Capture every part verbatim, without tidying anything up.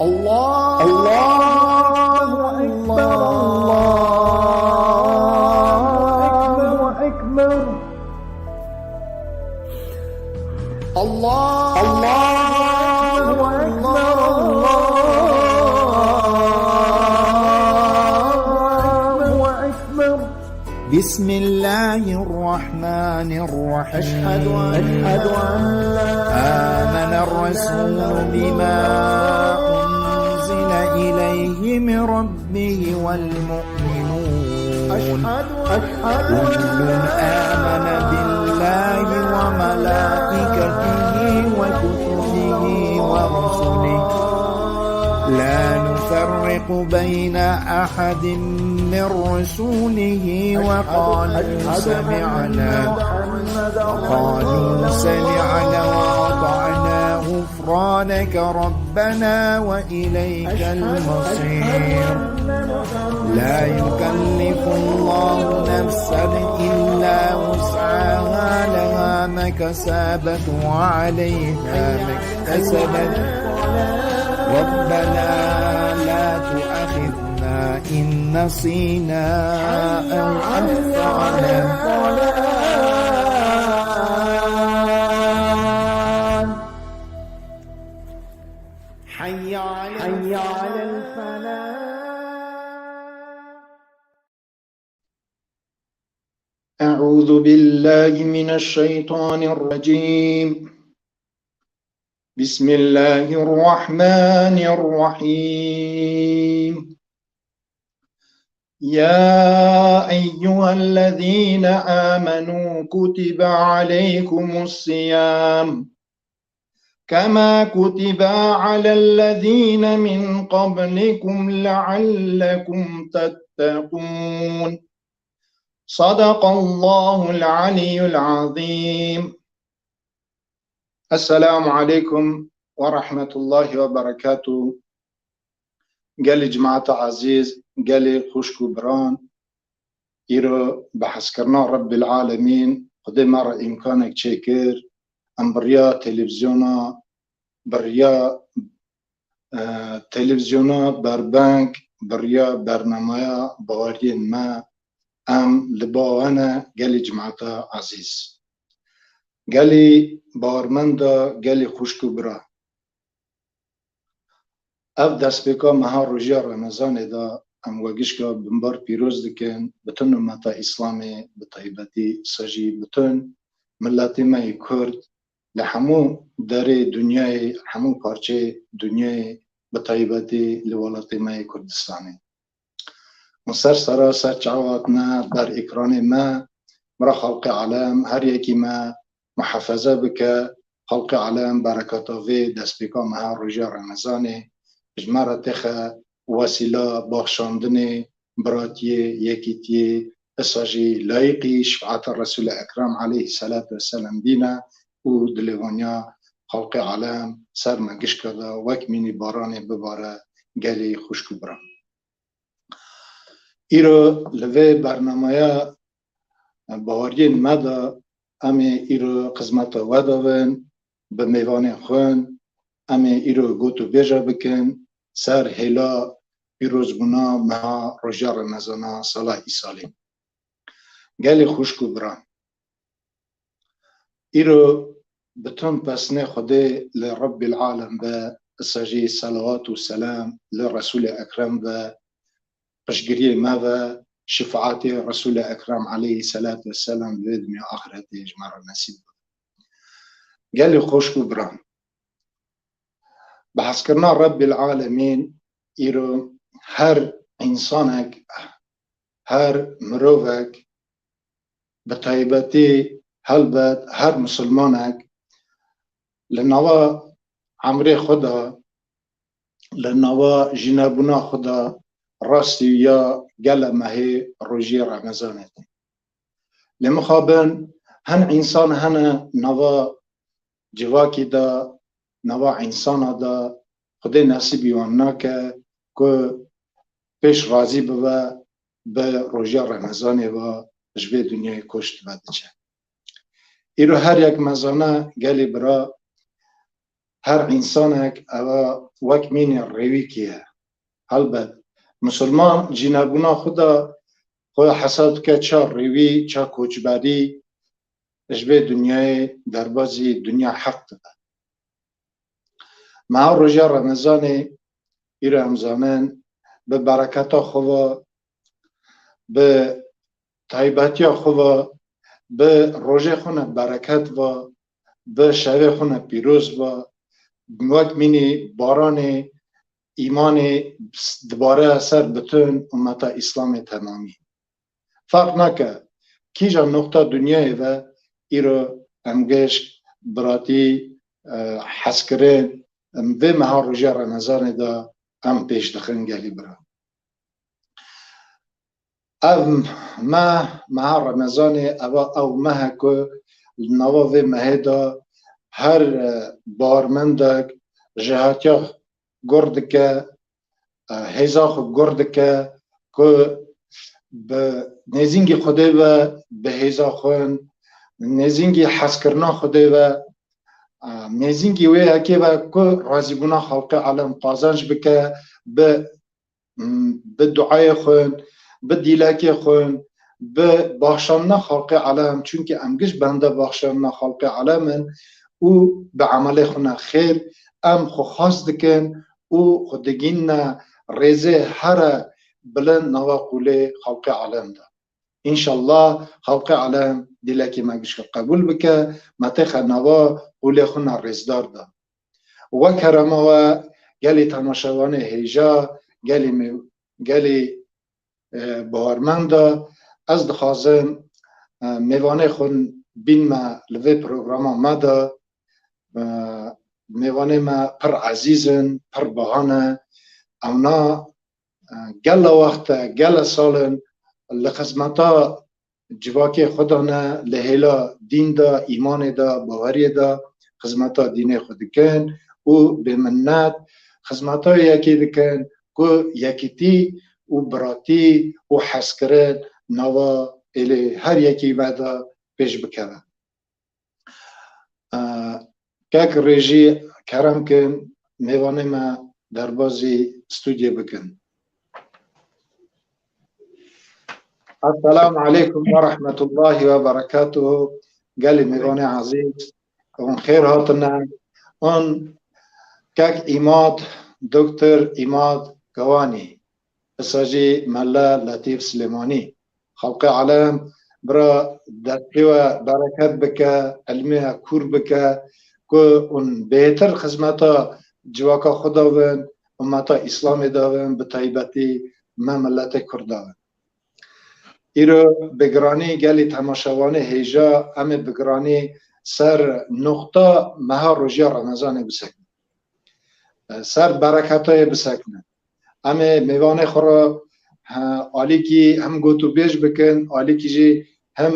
الله، الله أكبر، الله أكبر. الله، الله أكبر، الله أكبر. بسم الله الرحمن الرحيم. أشهد أن لا آمن الرسول بما أنزل إليه من ربه والمؤمنون. أشهد أن كل آمن بالله وملائكته وكتبه ورسله لا نفرق بين أحد من رسله وقالوا سمعنا، وقالوا سمعنا وأطعنا غفرانك ربنا وإليك المصير. لا يكلف الله نفسا إلا وسعها، لها ما اكتسبت وعليها ما اكتسبت. ربنا لا تؤاخذنا إن نسينا أو أخطأنا. حي على الفلاح. أعوذ بالله من الشيطان الرجيم. بسم الله الرحمن الرحيم. يا أيها الذين آمنوا كتب عليكم الصيام كما كتب على الذين من قبلكم لعلكم تتقون. صدق الله العلي العظيم. السلام عليكم ورحمة الله وبركاته. Gelî cemaeta ezîz, gelî xwişk û biran, îro bi hezkirina Rebbil Alemîn, Xwedê me re îmkanek çêkir, em bi riya televîzyona, bi riya, e, televîzyona berbeng, bi riya bernameya Baweriyên Me, em li ba we ne, gelî cemaeta ezîz. Gelî bawermenda, gelî xwişk û bira. Ev destpêka meha rojiya Remezanê de em we gişka binbar pîroz dikin, bütün ummeta Îslamê, bi taybetî sa jî bütün miletê me yê Kurd, li hemû derê dinyayê, hemû parçeyê dinyayê, bi taybetî li welatê me yê Kurdistanê. Hûn ser sera ser çawa hatine ber ekranê me, mira xelqê alem, her yekî me muhefeze bike, xelqê alem bereketa vê destpêka meha roja Remezanê ji me re têxe wesîla baxşandinê, biratiyê, yekîtiyê, isa jî layiqî şefaeta Resûlê Ekrem aleyhî selatu weselam bîne û dilêvaniya xelqê alem ser me gişka de wek mînî baranê bibare gelî xwişk û biran. Îro li vê bernameya Baweriyên Me de em ê îro xizmeta we de bin, bi mêvanên xwe, em ê îro got û bêje bikin ser hêla pîrozbûna meha roja Remezana sala îsalê. Gelî xwişk û biran. Îro bütün pesnê Xwedê li Rebbîl Alem be, isa jî selawat û selam li Resûlê Ekrem be, piştgiriyê me ve, şefaetê Resûlê Ekrem aleyhî selatu weselam li vê dinya axiretê ji me re nesîb be. Gelî xwişk û biran. Bi hezkirina Rebbîl Alemîn, îro her însanek, her mirovek, bi taybetî helbet her misilmanek li nava emrê xwe de, li nava jinebûna xwe de rastî ya gele mehê rojiyê Remezanê de. Lê mixabin hin însan hene nava civakî de, nava însana de, Xwedê nesîbî wan nake ku pêş razî bibe, bi roja Remezanê ve ji vê dinyayê koç dibe diçe. Îro her yek me zane gelî bira, Her însanek eva wek mînê rêwîkê ye. Helbet, misilman jî nebûna xwe de xwe hesab dike ça rêwî, ça koçberî, ji vê dinyayê derbazî dinya heq dibe. Meha roja Remezanê îro em zanin bi bereketa xwe ve, bi taybetiya xwe ve, bi rojê xwe ne bereket ve, bi şevê xwe ne pîroz ve, wek mînî baranê îmanê dibare ser bütün ummeta Îslamê temamî. Ferq nake kîja noqta dinyayê ve îro em gişk, biratî, e, hezkirin, em vê meha roja Remezanê de em pêş dixin gelî bira. Ev meh, meha Remezanê, eva ew meh e ku li nava vê mehê de her, e, bawermendek jêhatiya gur dike, e, hêza xwe gur dike, ku bi nêzîngî Xwedê ve bi hêza xwe, nêzîngî hezkirina Xwedê ve, e, nêzîngî wê yekê ve ku razîbûna xelqê alem qazanc bike, bi, m, bi duayê xwe, bi dîlekê xwe, bi baxşandina xelqê alem, çunkî em giş bende baxşandina xelqê alem in û bi emelê xwe ne xêr, em xwe xas dikin û xwe digînne rêzê here bilind nava qûlê xelqê alem de. Înşallah xelqê alem dîlekê me gişka qebûl bike, me têxe nava qûlê xwe ne rêzdar de. We kerema we gelî temaşevanê hêja, gelî me, gelî, e, bawermend de, ez dixwazim, e, mêvanê xwe bînme li vê programa me de, e, mêvanê me pir ezîz in, pir baha ne, ewna, e, gela wext e, gela sal in li xizmeta civakê xwe de ne, li hêla dîn de, îmanê de, baweriyê de xizmeta dînê xwe dikin û bêminnet xizmeta yekê dikin ku yekîtî û biratî û hezkirin nava êlê her yekî me de pêş bikeve. E, kek rêjî kerem kin, mêvanê me derbazî stûdyê bikin. Esselamu aleykum ve rahmetullahi ve berekatuhu. Gelî mêvanê ezîz, hûn xêr hatine. Hûn kek Îmad, Doktor Îmad Gawanî, wisa jî Mele Letîf Silêmanî. Xelqê alem bira destê we bereket bike, ilmê we kûr bike, ku hûn bêhtir xizmeta civaka xwe de bin, ummeta Îslamê de bin, bi taybetî me miletê Kurd de bin. Îro bi giranî gelî temaşevanê hêja, em ê bi giranî ser noqta meha rojiya Remezanê bisekinin. Ser bereketayê bisekinin. Em ê mêvanê xwe re, he, alîkî hem gotûbêj bikin, alîkî jî hem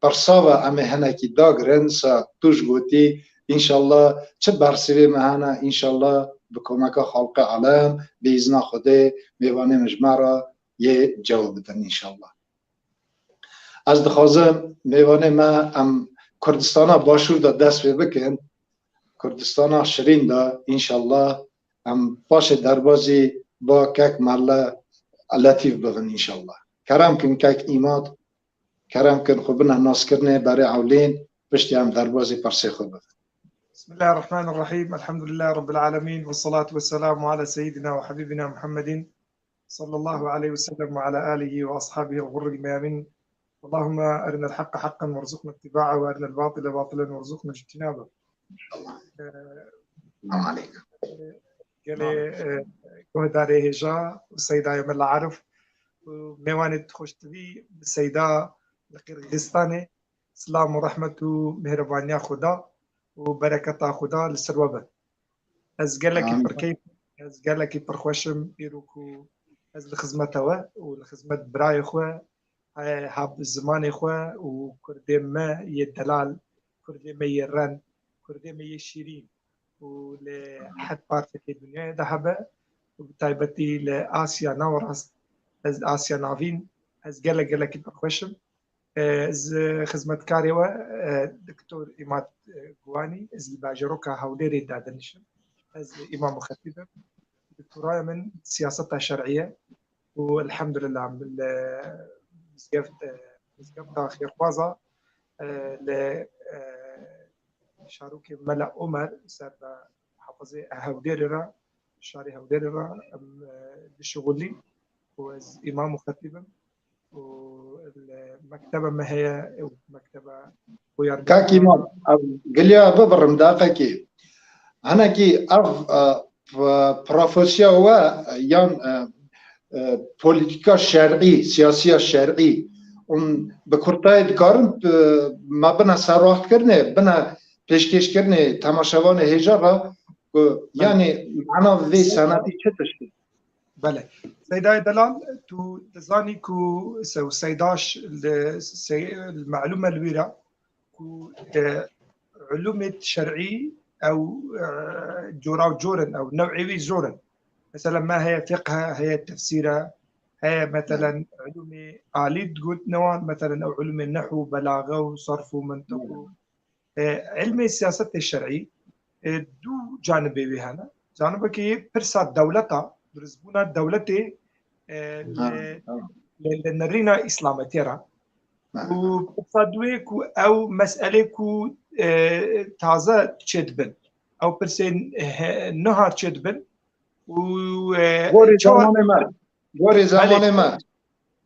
pirsa ve em ê hinekî dagirin, sa tu ji gotî, înşallah çi bersivê me hene, înşallah bi komeka xelqê alem, bi îzna Xwedê, mêvanê min ji me re yê cewab bidin, înşallah. Ez dixwazim mêvanê me em Kurdistana Başûr de dest pê bikin, Kurdistana Şirîn de, înşallah em paşê derbazî ba kek Mele Letîf bibin, înşallah. Kerem kin kek Îmad, kerem kin xwe bine naskirinê berê ewlîn, piştî em derbazî pirsê xwe bibin. بسم الله الرحمن الرحيم. الحمد لله رب العالمين، والصلاة والسلام على سيدنا وحبيبنا محمد صلى الله عليه وسلم وعلى آله وأصحابه الغر الميامين. اللهم أرنا الحق حقا وارزقنا اتباعه، وأرنا الباطل باطلا وارزقنا اجتنابه. Ee, Selam aleyküm. Gelê, e, guhdarê hêja û seydayê me li Arif û mêvanê xweştivî bi seyda li Qirgizistanê, silam û rehmet û mêhribaniya Xuda û bereketa Xuda li ser we be. Ez gelekî Amin. Pirkeyf, ez gelekî pirxweş im îro ku ez li xizmeta we û li xizmet birayê xwe, e, hab zimanê xwe û kurdê me yê delal, kurdê me yê ren, kurdê me yê şîrîn û li her parçekê dinyayê de hebe û bi taybetî li Asya Nawerast, ez Asya Navîn, ez gelek gelekî pirxweş im. Ez xizmetkarê we, e, Doktor Îmad, e, Guanî, ez li bajaroka Hewlêrê dadinişim. Ez îmam û xetîb im. Doktoraya min siyaseta şer'î ye û elhamdulillah li mizgeft, e, mizgefta Xêrxwaza, e, li, e, şarokê Mela Omer ser be muhafizê Hewlêrê re, şarê Hewlêrê re em, e, dişixulî û ez îmam û xetîb im û li mekteba me heye û mekteba Xuyar Kakî Mîran. Mam, ev giliya bibirim deqekî. Hinekî ev, e, p-, profesiya we, e, yan, e, e, polîtîka şer'î, siyasiya şer'î, hûn bi kurtayê dikarin, e, me bine serwaxtkirinê, bine pêşkêşkirinê temaşevanê hêja re ku, belê, yanî mana vê senetî çi tişt e? Belê. Seydayê delal, tu dizanî ku se-, Seydaş li sey-, li melûm e li wî re ku, e, ulûmê şer'î ew, e, cora cor in, ew new'ê wî zor in. Mesela me heye fiqh e, heye tefsîr e, heye, meselen, ulûmê alî digot ne wan, meselen, ew ulûmê nehw û belaxe û sarf û mintiq û, e, ilmê siyasetê şer'î, e, du canibê wê hene. Canibekî pirsa dewleta, durustbûna dewletê, e, ha, li, ha, li, li nerîna îslametiyê re. Ha. Û pirsa duê ku ew meselê ku, e, taze çêdibin. Ew pirsên, e, nuha çêdibin. Û, e, gorî çawa zamanê me. Gorî, belê, zamanê me.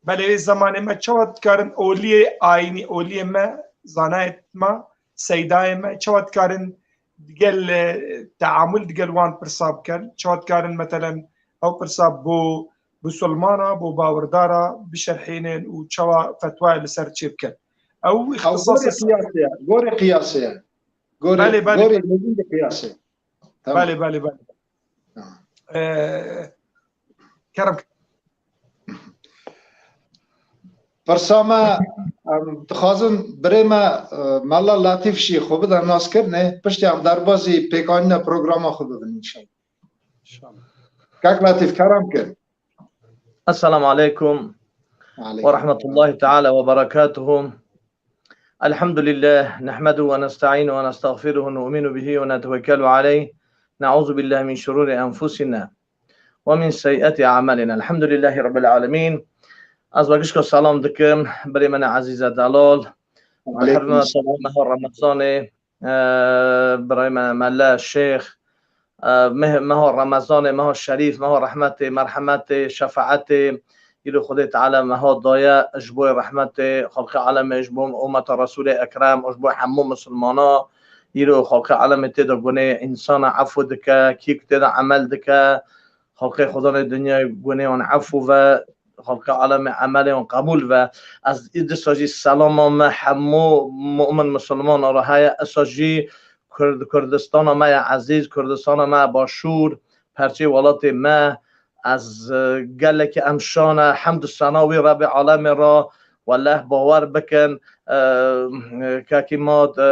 Belê, wê zamanê me çawa dikarin oliyê ayînî, oliyê me, zanayê me, seydayê me, çawa dikarin digel, e, teamul digel wan pirsa bikin, çawa dikarin, metelen, ew pirsa bo bisilmana, bo bawirdara bişerhînin û çawa fetwayê li ser çê bikin. Ew, ew îxtisas gorê qiyasê ye, gorê qiyasê ye. Gorê, belê, belê, gorê, belê, lezîm bi qiyasê. Tamam. Belê, belê, belê. Tamam. Ee, kerem. Pirsa me, em, dixwazin birê me, e, Mela Latîf jî xwe bide naskirinê, piştî em derbazî pêkanîna programa xwe bibin înşallah. İnşallah. Kak Latîf, kerem kir. السلام عليكم ورحمة الله تعالى وبركاته. الحمد لله، نحمده ونستعينه ونستغفره ونؤمن به ونتوكل عليه. نعوذ بالله من شرور أنفسنا ومن سيئات أعمالنا. الحمد لله رب العالمين. Ez we gişko selam dikim, birê min ezîze delal. Bi hurmeta meha Remezanê, e, birayê me Mele Şêx, e, meh-, meha Remezanê, meha şerîf, meha rehmetê, merhemetê, şefaetê, îro Xwedê Teala meha daye ji bo rehmetê xelqê alemê, ji bo ummeta Resûlê Ekrem û ji bo hemû misilmana. Îro xelqê alemê tê de gunê însana efû dike, kî ku tê de emel dike, xelqê Xudanê dinyayê gunê wan efû ve, xelqê alemê emelê wan qebûl ve. Ez î disa jî selama me hemû mu'min misilmana re heye, esa jî Kurd-, Kurdistana me ya ezîz, Kurdistana me ya başûr, perçê welatê me. Ez, e, gelekî em şane hemd û sena wî Rebê alemê re. Weleh bawer bikin, e, Kak Îmad, e,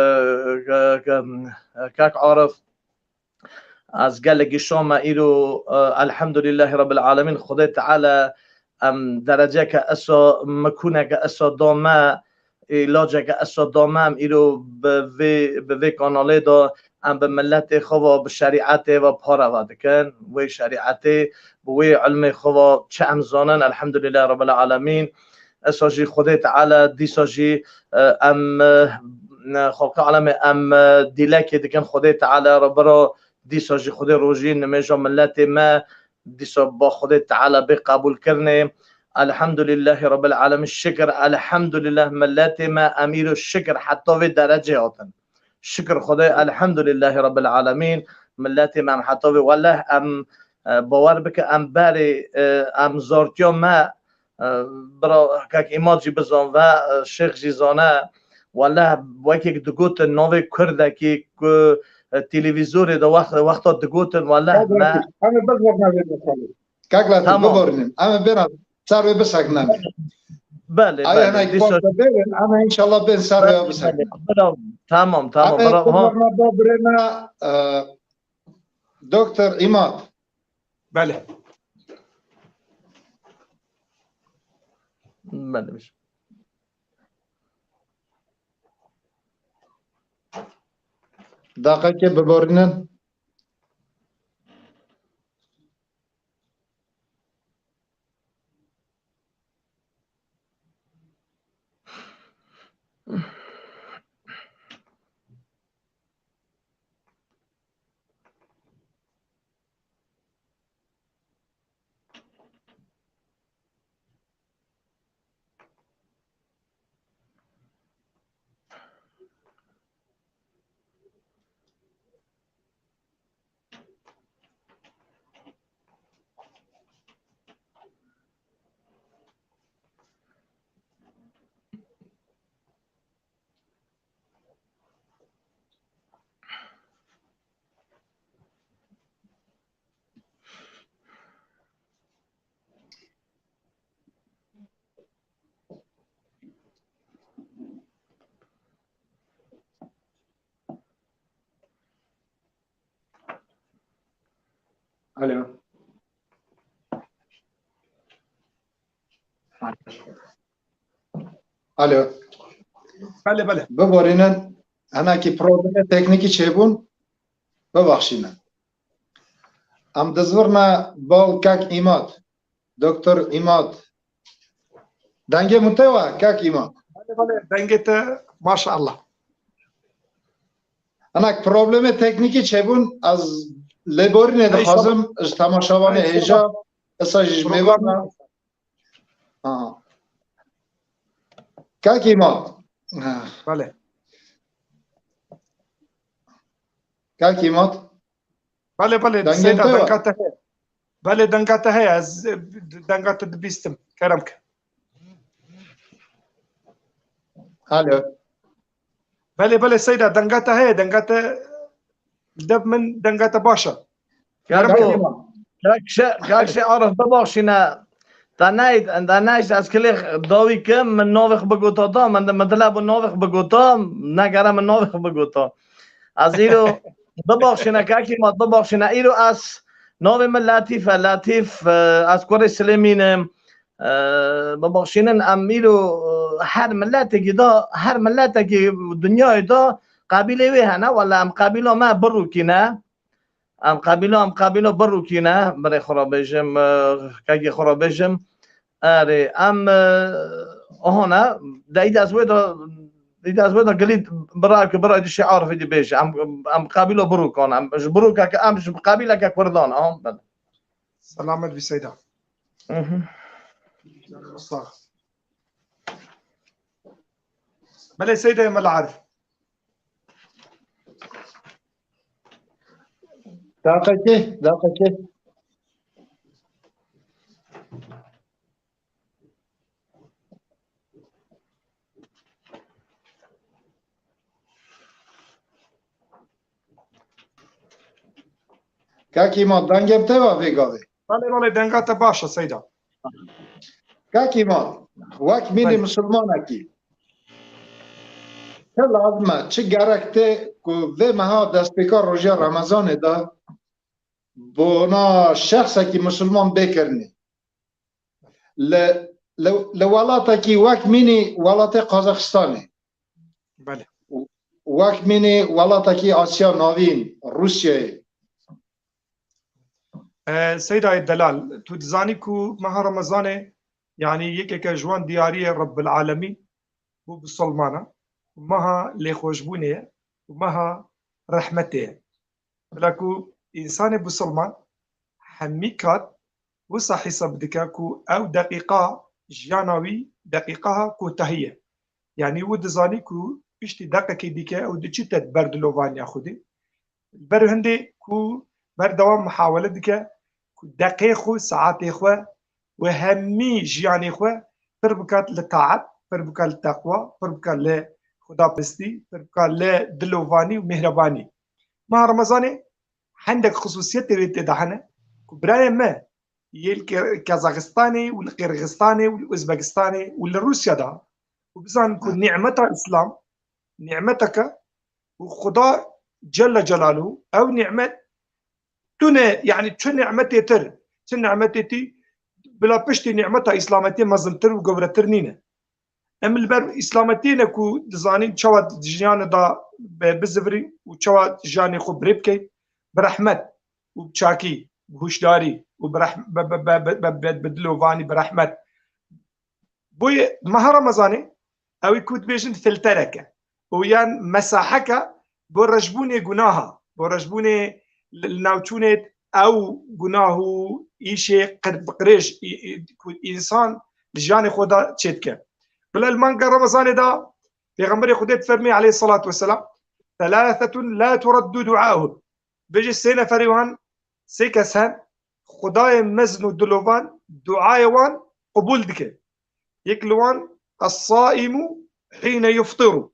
ke-, ke-, Kak Arif, ez gelekî şa me îro, e, elhamdulillahî Rabbil Alemîn, Xwedê Teala em dereceke esa, mikûneke esa da me, îlaceke esa da me, em îro bi vê, bi vê kanalê de em bi miletê xwe ve, bi şerîetê ve pareve dikin. Wê şerîetê, bi wê ilmê xwe ve çi em zanin, elhamdulillahî Rabbil Alemîn. Esa jî Xwedê Teala dîsa jî, e, em, e, xelqê alemê em, e, dîlekê dikin Xwedê Teala re bira dîsa jî Xwedê rojî nimêja miletê me dîsa ba Xwedê Teala bê qebûlkirinê. Elhamdulillahî Rabbil Alemîn. Şikir, elhamdulillah, miletê me em îro şikir heta vê derecê hatin. Şikir Xwedê, elhamdulillahî Rabbil Alemîn. Miletê me em heta vê, weleh em, e, bawer bike em berê, e, em zartiya me, e, bira Kak Îmad jî bizan ve, e, Şêx jî zane. Weleh wekî digotin navê Kurdekî ku, e, televîzorê de wext, wexta digotin, weleh me. Em ê bizivirne vê meselê. Kak Latîf, tamam, biborînin. Em ê bêne ser wê biseknin. Belê, belê. Ay, hinek dîsa bêrin, em ê înşallah bên ser wê biseknin. Belê, belê. Tamam, tamam. Em ê biborîne bo birê me, e, Doktor Îmad. Belê. Belê. Deqekê biborînin. Alo. Alo. Belê, belê. Biborînin, hinekî problemê teknîkî çêbûn, bibaxşînin. Em dizvirne bal kak Îmad, Doktor Îmad. Dengê min tê we, kak Îmad? Belê, belê, dengê te, maşallah. Hinek problemê teknîkî çêbûn, ez lêborînê dixwazim ji temaşevanê hêja, esa jî ji mêvana. Aha. Kak Îmad. Belê. Kak Îmad. Belê, belê, Seyda, denga te heye. Belê, denga te heye, ez, e, denga te dibîstim. Kerem ke. Alo. Belê, belê, Seyda, denga te heye, denga te, li dev min denga te baş e. Kerem ke. Kak Şe-, Kak Şe Arif, bibaxşîne. Te neyt, te neyt, ez kilê dawî kim, min navê xwe bigota da, min, min dile bû navê xwe bigota, negere min navê xwe bigota. Ez îro, bibaxşîne, Kak Îmad, bibaxşîne. Îro ez, navê min Letîf e, Letîf, e, ez kurê Silêmîn im. E, bibaxşînin, em îro, e, her miletekî da, her miletekî dinyayê da qebîlê wê hene, wele em qebîla me birûkîne. Em qebîlo, em qebîlo birûkîne, birê xwe re bêjim, e, kekê xwe re bêjim. Erê, em, e, hone, de îdî ez wê de, îdî ez wê de gilî bira ki bira dişê Arifî dî bêje. Em, em qebîlo birûkan, em ji birûkeke, em ji qebîleke Kurdan, aha, belê. Selamet bî Seyda. Mhm. Sağ. Belê Seyda Mela Arif. Daqekê, daqekê. Kak Îmad, dengê te va vê gavê. Belê, belê, denga te baş e, Seyda. Kak Îmad, wek mînî Belê. Misilmanekî, çi lazim e, çi gerek tê ku vê meha destpêka roja Remezanê de bona şexsekî misilman bê kirinê? Li, li, li welatekî wek mînî welatê Qazaxistanê. Belê. Wek mînî welatekî Asya Navîn, Rûsyayê. E, Seydayê delal, tu dizanî ku meha Remezanê, yanî yekeke ji wan diyariyê Rebbil Alemîn bo bisilmana, meha lêxweşbûnê ye û meha rehmetê ye. Bila ku însanê bisilman hemî kat wisa hîsab dike ku ew deqîqa jiyana wî deqîqaha kotahî ye. Yanî wî dizanî ku piştî deqekê dîke ew diçîte ber dilovaniya Xwedê. Li ber hindê ku berdewam mihawele dike ku deqê xwe, saetê xwe û hemî jiyanê xwe pir bikat li taet, pir bikat li teqwa, pir bikat li xudaperestî, pir bikat li dilovanî û mêhrebanî. Meha Remezanê hindek xisûsiyetê wê tê de hene ku birayê me yê li Ke-, Kazaxistanê û li Qirxizistanê û li Uzbekistanê û li Rûsya de û bizanin ku Hı. nîmeta Îslam nîmeteke û Xuda Celle Celaluhu ew nîmet tune, yanî çi nîmetê tir, çi nîmetê tî bila piştî nîmeta Îslametê mezintir û gewretir nîne. Em li ber îslametiyê ne ku dizanîn çawa di jiyanê de bi-, bizivirîn û çawa jiyanê xwe birê bikeyn, bi rehmet û bi çakî, bi hişdarî û bi rehm-, bi, bi, bi, bi, bi, bi, bi dilovanî, bi rehmet. Boyê meha Remezanê ew ê ku dibêjin filtereke û yan mesaheke bo rejbûnê gunaha, bo rejbûnê li, li navçûnê ew gunah û îşê qir-, bi qirêj î-, î-, ku însan li jiyanê xwe de çêdike. Bila li manga Remezanê de Pêxemberê Xwedê difermê aleyhissalatu vesselam, "Thalathetun la turaddu duauhum." Bêje sê neferê wan, sê kes hen, Xwedayê mezin û dilovan duayê wan qebûl dike. Yek li wan, "Es-saimu hîne yuftiru."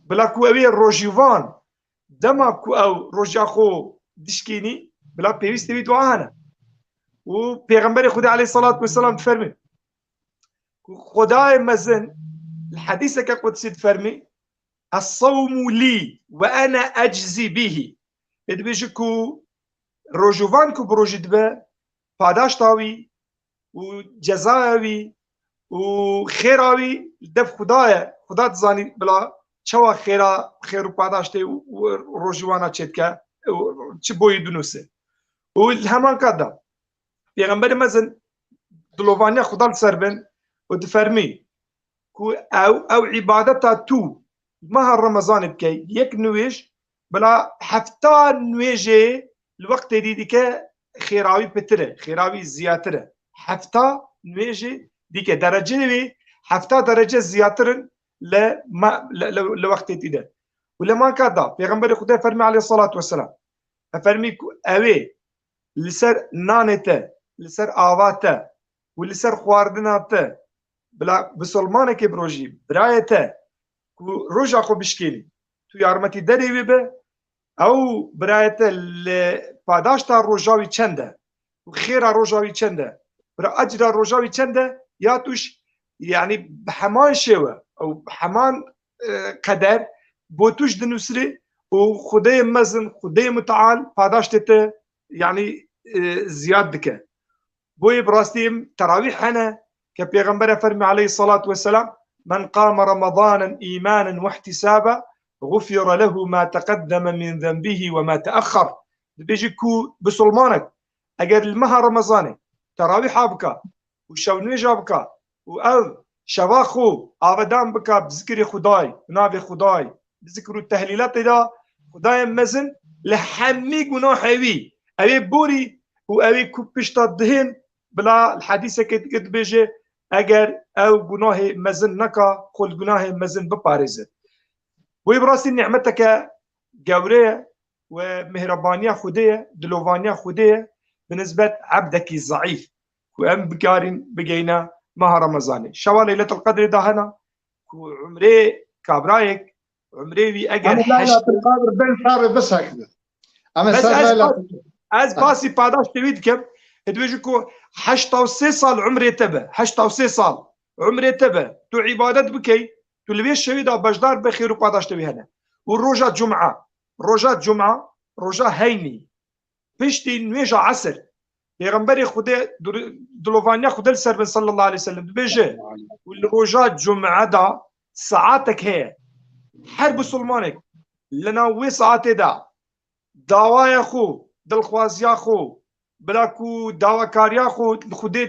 Bila ku ew ê rojîvan, dema ku ew roja xwe dişkînî, bila pêwîstî wî dua hene. Û Pêxemberê Xwedê aleyhissalatu vesselam difermê ku Xwedayê mezin li hedîseke qudsî difermî, "Es-sawmu lî ve ene eczî bihî." Ê dibêje ku rojûvan ku bi rojî dibe, padaşta wî û cezaya wî û xêra wî li dev Xuda ye. Xuda dizanî bila çawa xêra, xêr û padaştê û, û rojûvana çêdike û çi boyî dinûse. Û li heman kat de Pêxemberê mezin dilovaniya Xuda li ser bin û difermî ku ew, ew îbadeta tu meha Remezanê dikey, yek nûêj, bila hefta nûêjê li wextê dî dike xêra wî pitir e, xêra wî ziyatir e. Hefta nûêjê dike, dereceyê wî hefta derece ziyatir in li me-, li, li, li wextê dî de. Û li manka da, Pêxemberê Xwedê fermî aleyhissalatu vesselam, e fermî ku ew ê li ser nanê te, li ser ava te û li ser xwardina te, bila bisilmanekê bi rojî, birayê te ku roja xwe bişkênî, tu yarmetîderê wî be, ew birayê te li padaşta roja wî çend e û xêra roja wî çend e, bira ecra roja wî çend e, ya tu ji, yanî bi heman şêwe ew bi heman, e, qeder bo tu ji dinûsirê û Xwedê mezin, Xwedê muteal padaştê te, yanî, e, ziyad dike. Boyê bi rastî em terawîh hene ke Pêxember e fermî aleyhissalatu vesselam, "Men qame Ramazanen îmanen wehtisaba, gufire lehu ma teqeddeme min zenbihi ve ma teexxer." Dibêje ku bisilmanek eger li meha Remezanê terawîha bika û şewnûêja bika û ev şeva xwe avedan bika bi zikrê Xwedayê, bi navê Xwedayê, bi zikr û tehlîlatê de Xwedayê mezin li hemî gunahê wî, ew ê borî û ew ê ku pişta dihên, bila li hedîsekê dike dibêje, eger ew gunahê mezin neka, xwe li gunahê mezin biparêze. Wê bi rastî nîmeteke gewre ye. Û mihrebaniya Xwedê ye, dilovaniya Xwedê ye bi nisbet ebdekî zeîf ku em bikarîn bigeyne meha Remezanê. Şeva Leyletul Qedrê dahena ku umrê kabrayek, umrê wî eger Em heşt Leyletul Qedr bin şerê bisekine. Em Bes ser ez Leyletul ez basî padaştê wî dikim. Dibêjin ku heşta û sê sal umrê te be. Heşta û sê sal umrê te be. Tu îbadet bikey, tu li vê şevê de beşdar be, xêr û padaştê wî hene. Û roja Cuma, roja Cuma, roja heynî, piştî nûêja Esir, Pêxemberê Xwedê, dur-, dilovaniya Xwedê li ser bin, sallallahu aleyhi ve sellem, dibêje, û li roja Cuma de saetek heye. Her bisilmanek li nav wê saetê de dawaya xwe, dilxwaziya xwe, bila ku dawakariya xwe li Xwedê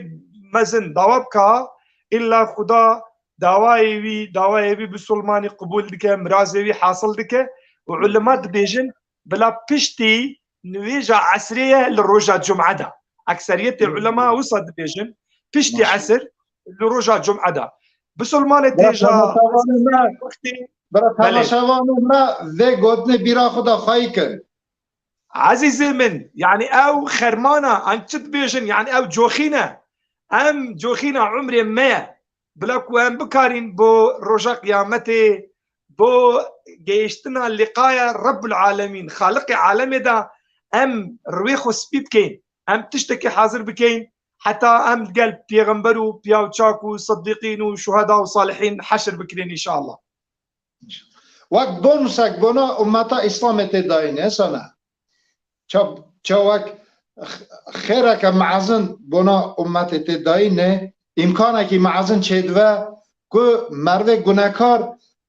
mezin dawa bika, îlla Xuda dawayê wî, dawayê wî bisilmanî qebûl dike, mirazê wî hasil dike. Û ulema dibêjin, bila piştî nûêja Esrê ye li roja Cuma de. Ekseriyetê ulema wisa dibêjin, piştî Esir li roja Cuma de. Bisilmanê Bira têja temaşevanê me, wextê bira Belê. Temaşevanê me vê gotinê bîra xwe de xweyî kin. Ezîzê min, yanî ew xermana, em çi dibêjin, yanî ew coxîn e. Em coxîna umrê me ye. Bila ku em bikarîn bo roja qiyametê, bo gehiştina liqaya Rebbul Alemîn, Xaliqê alemê de em rûyê xwe spî bikeyn. Em tiştekê hazir bikeyn, heta em digel pêxember û piyaw çak û sidîqîn û şuheda û salihîn heşir bikirin înşallah. Wek bonusek bona ummeta Îslamê tê dayîn, hesana. Ça, ça wek x-, xêreke mezin bona ummetê tê dayîn e, îmkanekî mezin çêdive, ku mervê gunekar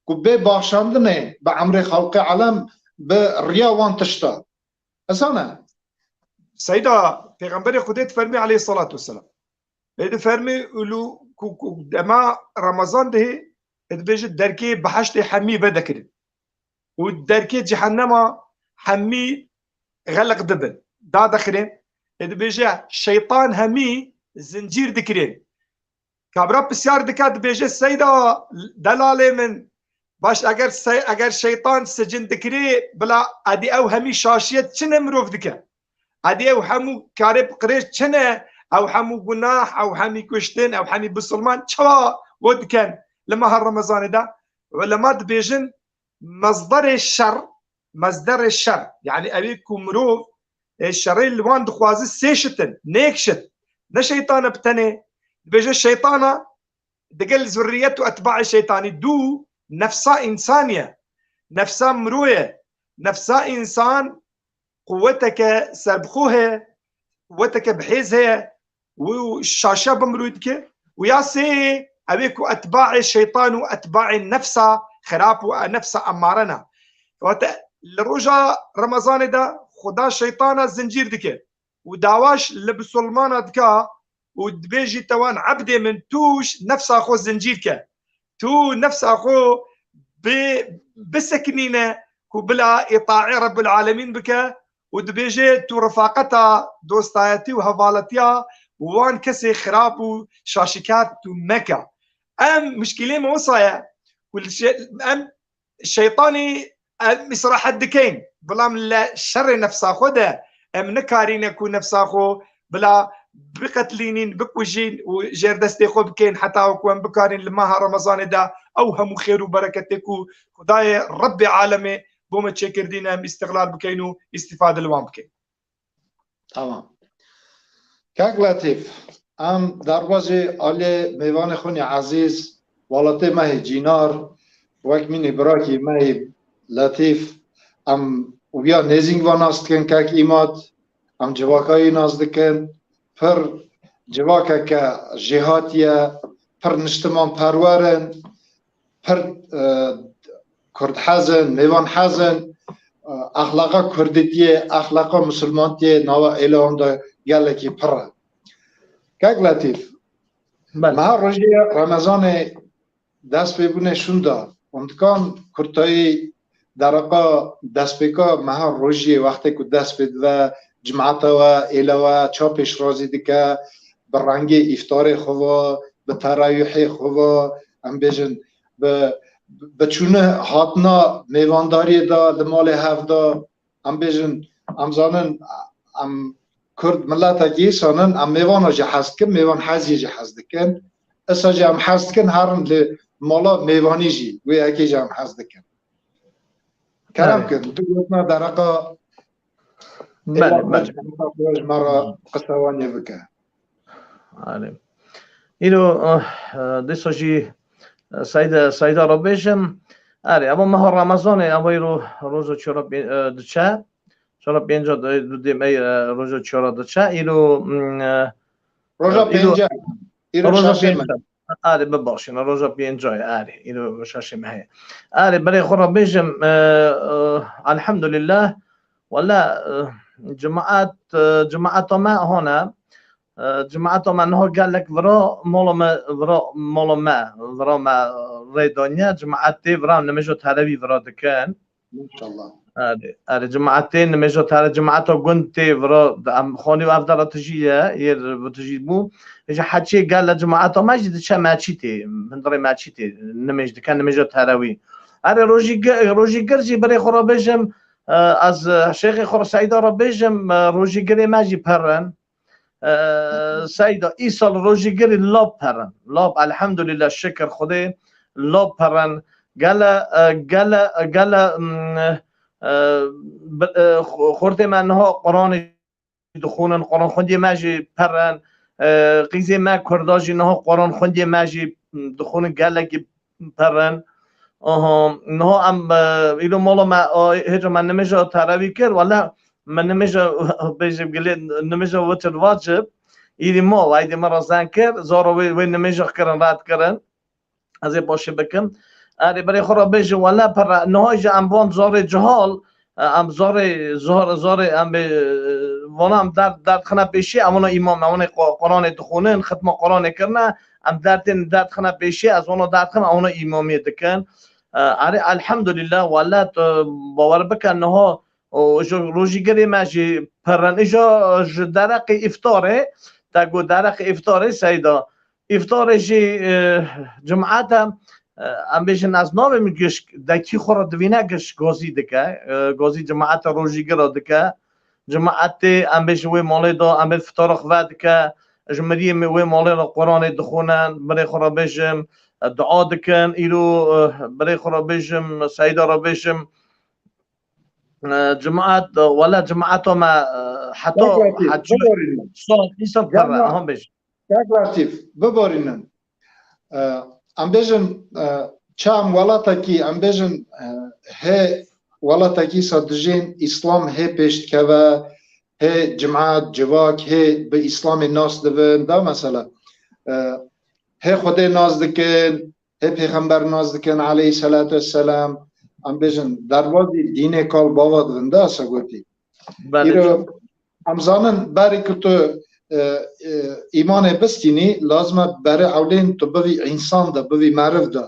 ku bê baxşandinê bi emrê xelqê elem bi riya wan tişta. Esane. Seyda, Pêxemberê Xwedê difermî aleyhissalatu vesselam. Ê difermî û lu ku, ku dema Remezan dihê, ê dibêje derkê behiştê hemî vedekirin. Û derkê cehennema hemî xelq dibin. Dadekirin. Ê dibêje şeytan hemî zincîr dikirin. Kabra pisyar dike, dibêje, Seyda, delalê min, baş, eger se-, eger şeytan sicin dikirê, bila edî ew hemî şaşiyet çi ne mirov dike? Edî ew hemû karê qirêj çi ne? Ew hemû gunah, ew hemî kuştin, ew hemî bisilman çawa we diken li meha Remezanê de? Ulema dibêjin, mezderê şer, mezderê şer, yani ew ê ku mirov, e, şerê li wan dixwazi sê şit in, nêk şit, ne şeytan e bi tenê, dibêje şeytana digel zurriyet û etbaê şeytanî, du nefsa însan ye, nefsa mirov ye, nefsa însan quweteke serbixwe heye, quweteke bihêz heye û şaşiya bi mirov dike. Û ya sê, ew ê ku etbaê şeytan û etbaê nefsa xirab û nefsa emmare ne. Wate li roja Remezanê de Xuda şeytana zincîr dike û dawaş li bisilmana dike û dibêjî, te wan ebdê min, tu nefsa xwe zincîr ke. Tu nefsa xwe bi-, bisekinîne ku bila îtaê Rebbul Alemîn bike û dibêje tu refaqeta dostayetî û hevaletiya wan kesê xirab û şaşikar tu meke. Em muşkilê me wisa ye ku li şe-, em şeytanî em îsrahet dikeyn, belam li şerê nefsa xwe de em nikarîne ku nefsa xwe bila biqetlînîn, bikujîn û jêr destê xwe bikeyn, heta ku em bikarîn li meha Remezanê de ew hemû xêr û bereketê ku Xwedayê Rebbê alemê bo me çêkirdîne, em îstixlal bikeyn û îstîfade li wan bikeyn. Tamam. Kak Letîf, em derbazê alê mêvanê xwe nê ezîz, welatê me hê Cînar, wek mînê birakî me hê Letîf, em wiya nêzîng va nas dikin, kak Îmad, em civaka wî nas dikin, pir civakeke jêhatî ye, pir niştimanperwer in, pir, e, kurdhez in, mêvanhez in, e, exlaqa kurdîtiyê, exlaqa misilmantiyê nava êlewan de gelekî pir e. Kek Letîf, Belê. Meha rojê Remezanê dest pê bûnê şûnda, hûn dikan kurtayî dereqa destpêka meha rojiyê wextê ku dest pê dive, cimata we, êla we ça pêşrazî dike, bi rengê îftarê xwe ve, bi terawîhê xwe ve, em bêjin, bi, bi çûne hatina mêvandariyê de li malê hev de, em bêjin, em zanin, em Kurd miletekî îsan in, em mêvana jî hez dikin, mêvan heziyê jî hez dikin. Îsa jî em hez dikin, herin li mala mêvanî jî, wê yekê jî em hez dikin. Kerem Evet. Kir, du gotina dereqa Belê, Êla belê. Ji me re qise wanê bike. Erê. Îro, eh, dîsa jî, eh, Seyda, Seyda re bêjim. Erê, eva meha Remezanê, eva îro roja çora pê-, eh, diçe. Çora pênca de, du dê me, eh, roja çora diçe. Îro, mm, eh, Roja eh, îro pênca. Îro roja şaşê me. pênca. Erê, bibaşîne, roja pênca ye, erê. Îro şaşê me heye. Erê, berê xwe re bêjim, eh, eh, elhamdulillah. Wele, eh, cemaat, eh, cemaata me hone. Eh, cemaeta me niha gelek vira mala me, vira mala me, vira me rê daniye. Cemaat tê vira nimêja terewî vira dikin. Maşallah. Erê, erê, cemaat tê nimêja tere-, cemaeta gund tê vira, em xanî û ev dera tijî ye, yê bi tijî bû. Ji heçê gele cemaeta me jî diçe meçî tê, hundirê meçî tê, nimêj dike, nimêja terewî. Erê, rojî gi-, rojî gir jî berê xwe re bêjim, eh, ez, eh, şêxê xwe re Seyda re bêjim, eh, rojî girê me jî pir in. Eh, Seyda, îsal rojîgirî lab perin. Lab, elhamdulillah, şikir Xwedê, lab perin. Gele, eh, gele, gele, mm, eh, bi-, eh, xu-, xurtê me niha Quranê dixwînin, Quran xwendiyê me jî perin. Eh, qîzê me Kurda jî niha Quran xwendiyê me jî, mm, dixwînin, gelekî perin. Aha, niha em, e, îro mala me, a, hêja me nimêja terawî kir, wele me nimêja, bêjim gilê, nimêja witir vacib, îrî ma, weydê me re zeng kir, zara wê, wê nimêja kirin, red kirin. Ez ê paşê bikim. Erê, berê xwe re bêjin, wele pere, niha jî em van zarê cihal, e, em zarê, zar-, zarê em bê, e, vana em derd, derd xine pêşî, em wana îmam, em wana Qu-, Quranê dixwînin, xitma Quranê kirine, em derdên derd xine pêşî, ez wana derd xim, em wana îmamiyê dikin. E, erê, elhamdulillah, wele tu bawer bike, niha û ji rojîgirê me jî pirin. Îja ji dereqê îftarê, te got dereqê îftarê, Seyda. Îftarê jî, e, cemaete, e, em bêjin ez navê min giş, dekî xwe re divîne giş gazî dike. E, gazî cemaete rojîgira dike. Cemaetê em bêjin wê malê de, em ê fitara xwe vedike. Ji miriyê min wê malê re Quranê dixwînin, birê xwe re bêjim, e, dua dikin. Îro, e, birê xwe re bêjim, Seyda re bêjim, e, cemaat, e, wele cemaata me, e, heta Kak Latîf, hecî biborînin. Sal, îsal Gel pere, ma-, aha bêj. Kak Latîf, biborînin. E, em bêjin, e, çam welatekî, em bêjin, e, hê welatekî sa dijên Îslam hê pêş dikeve, hê cemaat, civak, hê bi Îslamê nas dibin, da mesela, e, hê Xwedê nas dikin, hê pêxember nas dikin, aleyhisselatu vesselam, em bêjin, derbazî dînê kal bava dibin, da se gotî. Belê. Îro, em zanin, berî ku tu, e, e, îmanê bistînî, lazim e berê ewlên tu bivî însan de, bivî meriv de,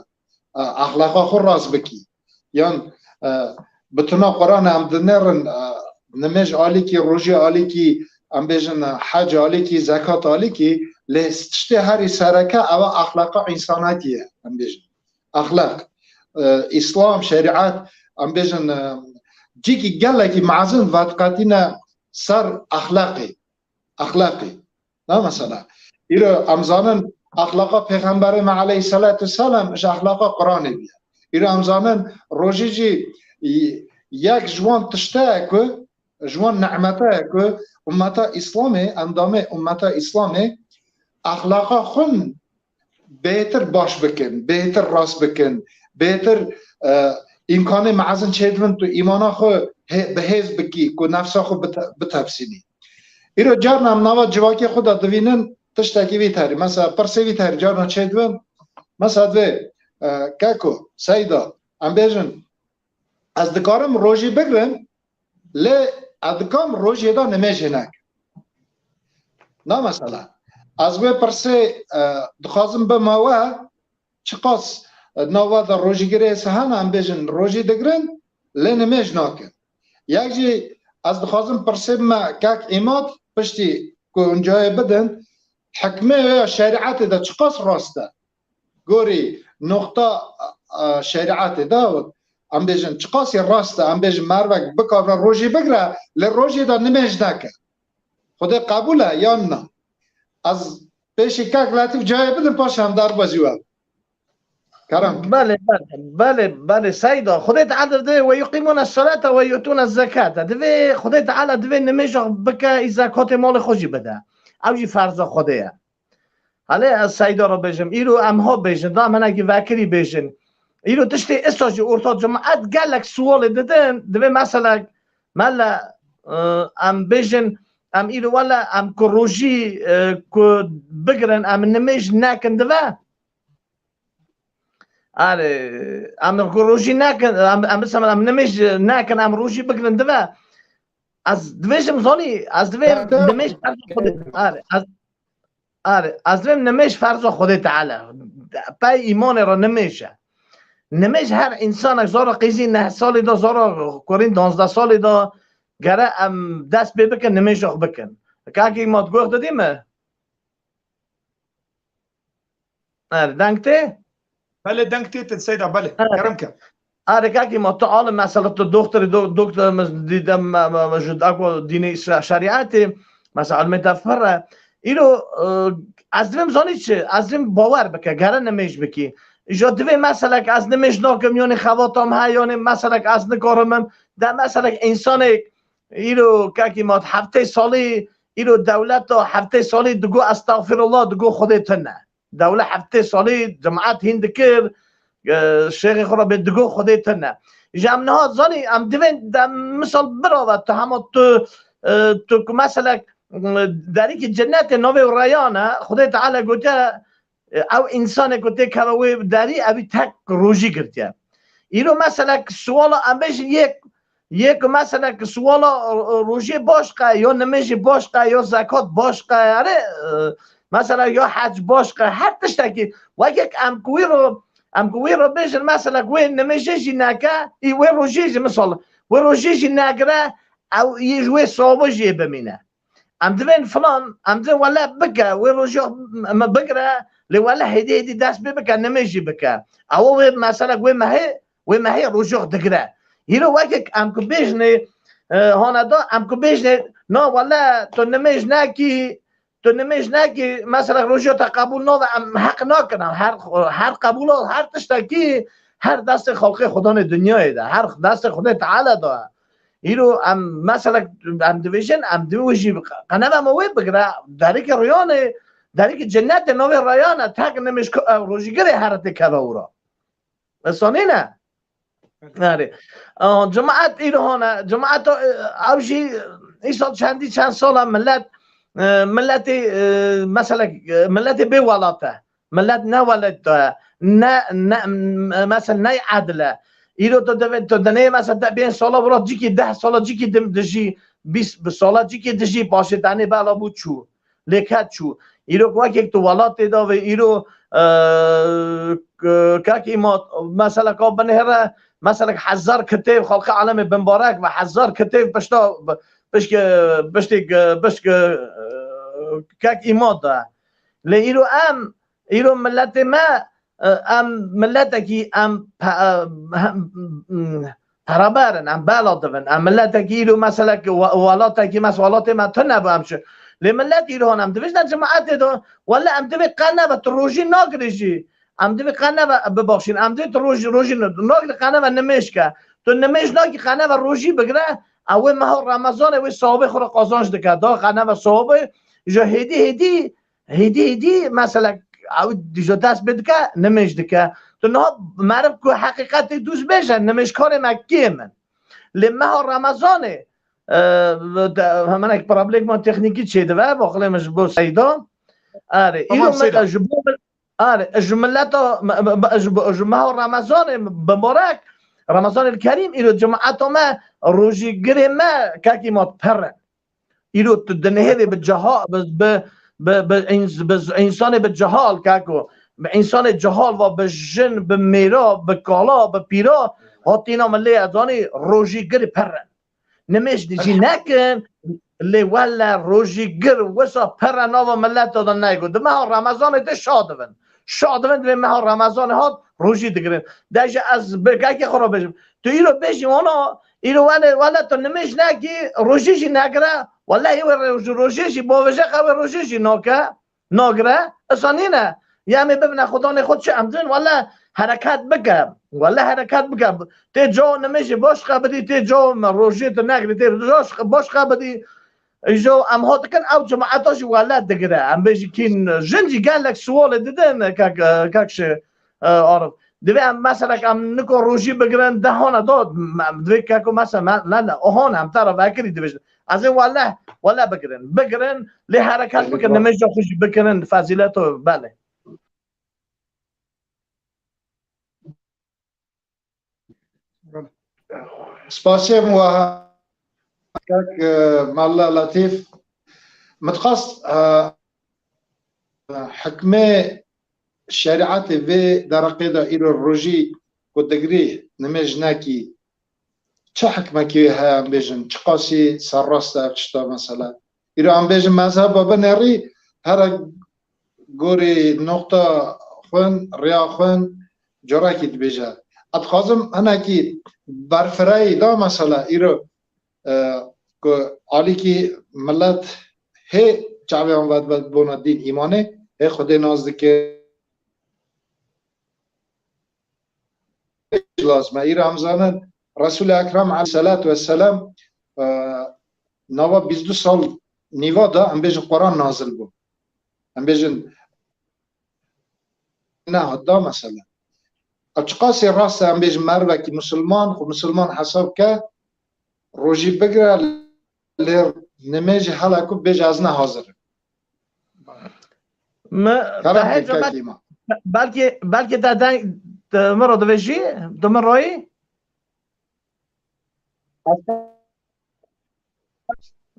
e, exlaqa xwe rast bikî. Yan, e, bi tuna Quran em dinêrin, e, nimêj alîkî, rojî alîkî, em bêjin, e, hec alîkî, zekat alîkî, lê tiştê herî sereke ew e exlaqa însanetî ye, em bêjin. Exlaq. E, Îslam, şerîet, em bêjin, e, cîkî gelekî mezin vediqetîne ser exlaqê. Exlaqê. Na mesela. Îro em zanin exlaqa Pêxemberê me aleyhisselatu vesselam ji exlaqa Quranê bûye. Îro em zanin rojî jî yek ji wan tişte ye ku, ji wan nimete ye ku ummeta Îslamê, endamê ummeta Îslamê exlaqa xwe bêhtir baş bikin, bêhtir rast bikin, bêhtir, e, îmkanê mezin çêdibin tu îmana xwe hê-, bi hêz bikî, ku nefsa xwe bite-, bitefsînî. Îro carna em nava civakê xwe de divînin tiştekî vî terî. Mesela pirsê vî terî carna çêdibin. Mesela divê, e, keko, Seyda, em bêjin, ez dikarim rojî bigrim, lê ez dikarim rojê de nimêjê nekim. Na mesela, ez wê pirsê, e, dixwazim bima we, çiqas, e, nava de rojîgirê hene, em bêjin rojî digirin, lê nimêj nakin. Yek jî ez dixwazim pirsê bime kek Îmad, piştî ku hûn cayê bidin, hikmê wê ya şerîetê de çiqas rast e? Gorî noqta, e, şerîetê de, em bêjin çiqasî rast e, em bêjin mervek bikare rojî bigire, lê rojê de nimêj neke. Xwedê qebûl e yan na? Ez pêşî kek Letîf cayê bidim, paşê em derbazî we. Kerem. Belê, belê, belê, belê, Seyda. Xwedê Teala divê, "Ve yuqîmûne salate ve yutûne zekate." Divê, Xwedê Teala divê nimêja bike, î zekatê malê xwe jî bide. Ew jî ferza Xwedê ye. Hele ez Seyda re bêjim, îro em ha bêjin, da em hinekî vekirî bêjin. Îro tiştê ista jî orta cemaet gelek sualê didin, divê meselek, mele, e, em bêjin, em îro wele, em ku rojî, e, ku bigirin, em nimêj nekin dive. Erê, em ku rojî nekin, em, em bisemin, em nimêj nekin, em rojî bigirin dive. Ez divêjim zanî, ez divêm Te-, te- nimêj ferza Xwedê. Erê, ez, erê, ez divêm nimêj ferza Xwedê Teala. Pey îmanê re nimêj e. Nimêj her însanek zora qîzî neh salî de, zora kurîn danzdeh salî de gere em dest pê bikin, nimêja xwe bikin. Kakî ma guh didî mi? Erê, deng tê? Belê, deng tê te, Seyda, belê. Erê. Kerem ke. Erê, kakî ma tu alim mesela tu doktorî, do-, doktor mi dîde me, me, me ji dako dînê şe-, şerîetê, mesela ilmê te firre. Îro, e, ez divêm zanî çi? Ez divêm bawer bike, gere nimêj bikî. Îja divê meselek ez nimêj nakim, yanî xevatam he, yanî meselek ez nikarim im. De meselek însanek îro kakî ma heftê salî, îro dewleta heftê salî digo estexfirullah, digo Xwedê tune. Dewle heftê salî cemaet hîn dikir, e, şêxê xwe re bê digo Xwedê tune. Ji em niha zanî, em divên de misal birave tu hema tu, e, tu ku meselek, e, derîkî cenetê navê Reyan e, Xwedê Teala gote, E, ew însanê ku tê keve wê derî, ew tek rojî girtiye. Îro mesela ki siwala em bêjin yek, yek mesela ki siwala, e, rojê baş qe, ya nimêjê baş qe, ya zekat baş qe, erê, e, mesela ya hec baş qe, her tiştekî, wekek em ku wî ro, em ku wî ro bêjin mesela ki wê nimêjê jî neke, î wê rojê jî misal, wê rojê jî negire, ew yê ji wê sawabê jê bimîne. Em divên filan, em divên wele bike, wê rojê me bigire, lê wele hêdî hêdî dest pê bike, nimêj jî bike. Ew wê mesela wê mehê, wê mehê rojê digire. Hîro wekek em ku bêjinê, e, hana da, em ku bêjinê, na wele tu nimêj nekî, tu nimêj nekî, mesela rojê te qebûl nabe, em heq nakin, em her, her qebûla, her tiştekî, her destê xalqê Xudanê dinyayê de, her destê Xudê Teala de. Îro em, mesela, em dibêjin, em divê wê jî qeneva me wê bigire, derikê riyanê, derikê cennetê navê reyan e, tek nimêj ku-, ew rojîgirê here tê keve û ra. Esanî ne? Erê. Aa, cemaet îro hane, cemaet, e, ew jî îsal çendî çend sala millet, e, milletê, e, mesela, e, milletê bê welat e. Millet ne welat e, ne, ne, m-, mesela ne edil e. Îro tu divê, tu dinê mesela te pênc sala vira cikî, deh sala cikî dim dijî, bîst sala cikî dijî, paşê tenê bela bû çû. Lê ket çû. Îro wekek tu welatê davê, îro, e, k-, kek îmat, mesela ka binêre, mesela hezar kitêb xalqê alemê bimbarek ve hezar kitêb pişta, pişk-, piştî, pişk, e, kek îmat de. Lê îro em, îro milletê me, e, em milletekî, em pe-, e, hem, m-, peraber in, em bela dibin. Em milletekî îro mesela ki we-, welatekî mes-, welatê me tune bû em çi. Lê millet îro hon em dibêjin cemaetê de, wele em divê qe nebe tu rojî nagirê jî. Em divê qe nebe bibaxşîn. Em divê tu rojî, rojî n-, nagirê qe nebe nimêj ke. Tu nimêj nakî qe nebe rojî bigire, ew wê meha Remezanê wê sawabê xwe re qazanç dike. Da qe nebe sawabê ji hêdî hêdî Hêdî hêdî mesela ew dîjo dest pê dike, nimêj dike. Tu niha meriv ku heqîqetê dûz bêje, nimêjkarê me kêm in. Lê meha Remezanê, e, de, hemenek problema teknîkî çêdibe, baqilê min ji bo Seyda. Erê, Tamam, îro me, Seyda. ji bo min, erê, ji milleta, me, me, me, ji bo, ji meha Remezanê bibarek, Remezanê Kerîm, îro cemaeta me, rojîgirê me, kekî me pir in. Îro tu dinihêrê bi ceha-, bi, bi, bi, bi ins-, bi z-, însanê bi cehal, kako, bi însanê cehal va bi jin, bi mêra, bi kala, bi pîra, hatîna min lê ezanî rojîgir pir in. Nimêj jî nekin, lê wele rojîgir wisa pir e nava mileta de neygo. Di meha Remezanê de şa dibin. Şa dibin, divê meha Remezanê hat, rojî digirin. De ji ez bi kekê xwe re bêjim. Tu îro bêjî wana, îro wele, wele tu nimêj nekî, rojî jî negire. Wele ê wê roj-, rojê jî bavêje qe wê rojê jî nake, nagire. Isa nîne. Ya em ê bibine xudanê xwe çi em din? Wele hereket bike. Wele hereket bike. Tê ca nimêjê baş qe bidî, tê ca rojê tu negirî, tê baş qe bidî. Îjo em hat dikin, ew cemaeta jî wele digire. Em bêjî kîn jin jî gelek siwalê didin, kek, kek şi, e, Arif. Divê em mesela em niko rojî bigirin, dehana do, em divê keko mesela me, ne, ne, ohana em te re vekirî dibêjin. Ez ê wele, wele bigirin. Bigirin, lê hereket bikin, nimêja xwe jî bikirin, fezîleto, belê. Spasiyê min wa kek, e, Mala Letîf. Min dixwest, e, hikmê şerîetê vê dereqê de îro rojî ku digirî nimêj nekî, çi hikmekî wê heye em bêjin, çiqasî serrast e ev tişta mesela. Îro em bêjin mezheba binêrî here gorî noqta xwin, riya xwin, corekî dibêje. Ez dixwazim hinekî berfireyî da mesela îro, e, ku alîkî millet hê çavê wan vedibona dîn îmanê, hê Xwedê nas dike, lazim e. Îro em zanin Resûlê Ekrem aleyhisselatu vesselam, e, nava bîst du sal nîva da em bêjin Quran nazil bû. Em bêjin nehat da mesela. Ev çiqasê rast e em bêjin mervekî musulman, xwe musulman hesab ke, rojî bigire, lê nimêjê hela ku bêje ez ne hazir im. Mi, te Kerem hêca kek belkî, Îmam. Belkî, belkî te deng, te min re divêjî, tu min royî?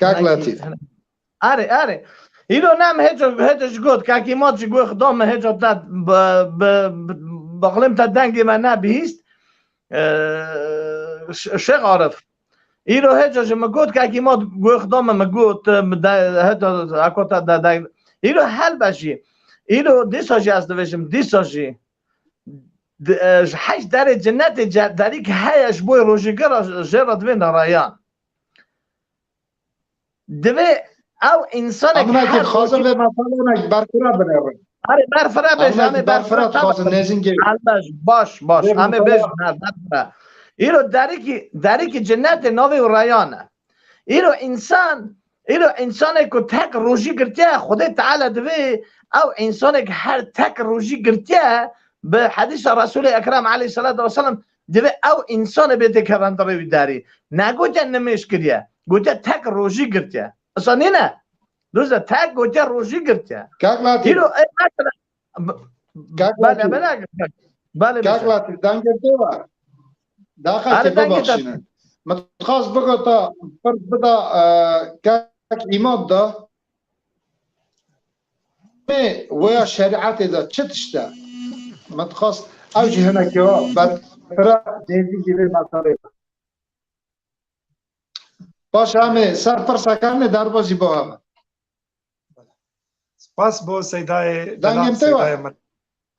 Kek Letîf. Erê, erê. Îro nem hêca, hêca ji got, kek Îmad ji got, xida min hêca te bi, bi, bi, bexlêm te dengê me nebihîst. Ee, Ş-, Şêx Arif. Îro hêca ji min got, kek Îmad got, xida min, min got, mi de, heta, eko te de, de. Îro helbe jî. Îro dîsa jî ez dibêjim, dîsa jî. Di, e, ji heşt derê cenetê ce-, derîk heye ji bo rojîgera jê re divê narayan. Divê ew însanek Amına her ki xazir rojî vê meselenek berfira binêrin. Erê, berfira bêje, Amına em ê ki berfira berfira dixwazin tabe. Nêzîn gê. Elbej, baş, baş. Vê Em ê mesela bêjin, ha, berfira. Îro derîkî, derîkî cenetê navê û reyan e. Îro însan, îro însanê ku tek rojî girtiye, Xwedê Teala divê ew însanek her tek rojî girtiye, bi hedîsa Resûlê Ekrem aleyhissalatu vesselam, divê ew însanê bê têkevin di rê wî derî. Negotiye nimêj kiriye, gotiye tek rojî girtiye. Isa nîne? Dûze tek gotiye rojî girtiye. Kak Latîf. Îro, ê, mesela, b-, Kak bele, Latîf. Bele, bele, bele, Kak bele. Latîf, dengê te var. Daxilkê Erê, dengê te bibexşînin. Min dixwast bigota, pirs bida, e, kek Îmad da. Ê, waya şerîetê de çi tişt e? Min dixwast ew jî hinekî wa berfira nêzîkî vê meselê. Baş em ê ser pirsa kerine derbas jî bo hev. Spas bo Seydayê Dengê delal, min te wa? Seydayê min.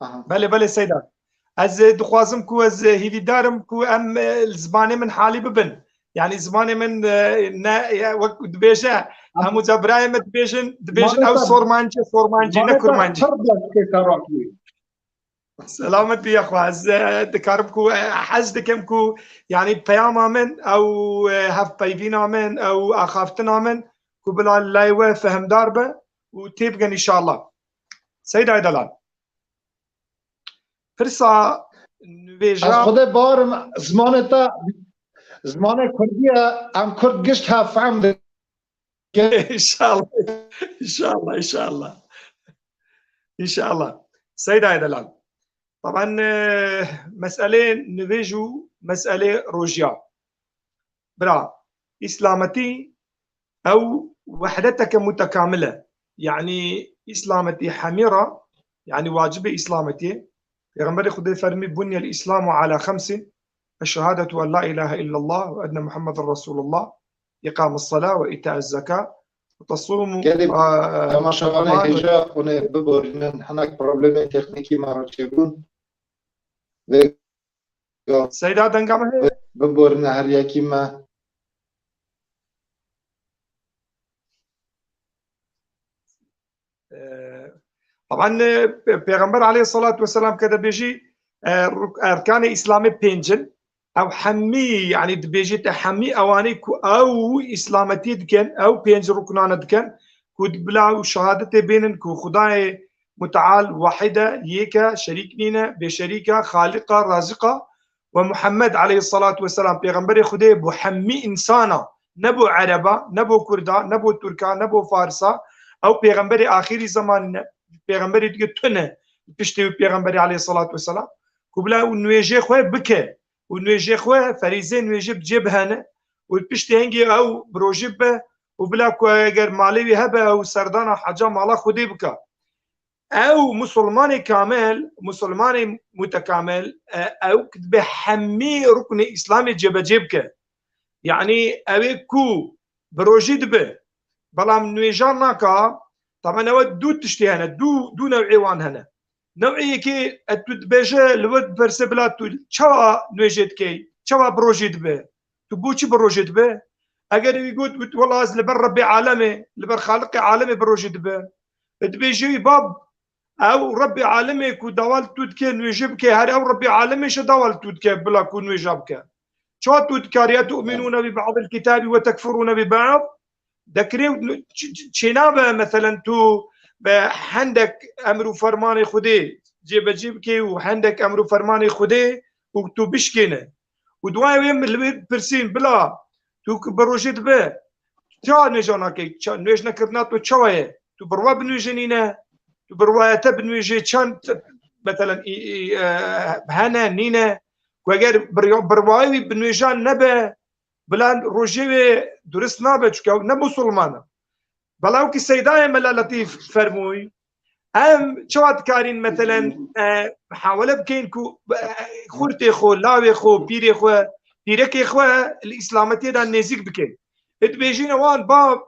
Aha. Belê, belê Seyda. Ez, e, dixwazim ku ez, e, hîvîdar im ku em, e, li zimanê min halî bibin. Yanî zimanê min, e, ne, e, wek dibêje, Aha. Hemû ca birayê me dibêjin, dibêjin Zimanê ew te, sormancî, sormancî, ne zimanê te kurmancî. Pir destê te rakî. Selametî ya xwe. Ez, e, dikarim ku, e, hez dikim ku, yanî peyama min, ew, e, hevpeyvîna min, ew axaftina min, ku bila lay we fehmdar be û têbigin înşallah. Seyda Delal. Pirsa nivêja Ez Xwedê barim zimanê te, zimanê kurdî ye, em kurd gişt hev fehm dikin. Înşallah, înşallah, înşallah. Înşallah. Seyda Delal. Taban, e, meselê nivêj û meselê rojiya. Bira, îslametî ew wehdeteke mutekamil e. Yanî îslametî hemî re, yanî wacibê îslametiyê. Pêxemberê Xwedê fermî, "Bunyel îslamu ala xemsin, eşşehadetu en la ilahe illallah ve enne Muhammeden Resulullah, îqamus sela ve îtauz zeka, ve tasumu." Gelê, a, temaşevanê Ramadan hêja hûn ê biborînin, hinek problemên teknîkî me re çêbûn. Vê Seyda, denga me heye? Biborîne her yekî me. Ee, taban, e, Pe-, Pêxember aleyhissalatu vesselam ke dibêjî, e, ruk-, erkanê Îslamê pênc in. Ew hemî, yanî dibêjî te hemî ewanî ku ew îslametî dikin, ew pênc ruknane dikin, ku bila ew şehadetê bênin ku Xwedayê Muteal wahid e, yek e, şerîk nîne, bêşerîk e, Xaliq e, Raziq e, we Muhammed aleyhissalatu vesselam, pêxemberê Xwedê bo hemî însana, ne bo Ereba, ne bo Kurda, ne bo Turka, ne bo Farisa, ew pêxemberê axirî zemanî ne, pêxemberê dike tune piştê wî pêxemberê aleyhissalatu vesselam, ku bila ew nuêjê xwe bike, û nuêjê xwe, ferîzê nuêjê bi cê bihene, û piştê hingê ew bi rojî bibe, û bila ku eger malê wî hebe, ew serdana heca mala Xwedê bike. Ew musulmanê kamil, musulmanê mutekamil, e, ew dibe hemî ruknê Îslamê cêbecê bike. Yanî ew ê ku bi rojî dibe, belam nuêjan naka, taban ew du tiştê hene, du, du new'ê wan hene. New'ê yekê, e, tu dibêje, li we diperse, bila tu çawa nuêjê dikey, çawa bi rojê dibe? Tu bo çi bi rojê dibe? Eger wî got, got, "Wela ez li ber Rebbê alemê, li ber Xaliqê alemê bi rojê dibe." E, dibêje wî, "Bab, ew Rebbê alemê ku dawa li tu dike nuêjê bike, her ew Rebbê alemê jî dawa li tu dike, bila ku nuêja bike." Çawa tu dikarî, "Etu'minûne bi ba'dil kitâbi ve tekfurûne bi ba'd?" Dekirê û ç-, ç-, çênabe, meselen, tu bi hendek emr û fermanê Xwedê cêbecî bikê û hendek emr û fermanê Xwedê û tu bişkêne. Û duayê wê min li wê pirsîn, "Bila, tu ku bi rojê dibe, çawa nuêja nakey? Ça-, nuêj nekirina tu çawa ye? Tu bi rwa binûjinîne?" Tu bi riwayete binûjê çend, metelen, î, î, e, hene, nîne, ku eger bir-, bi riwayê wî binûjan nebe, bila rojê wê durist nabe, çunke ew ne musulman e. Bela wekî Seydayê Mela Letîf fermûy, em çawa dikarîn, metelen, e, muhawele bikeyn ku, e, xurtê xwe, lawê xwe, pîrê xwe, pîrekê xwe li îslametiyê de nêzîk bikeyn? Dibêjîne wan, ba,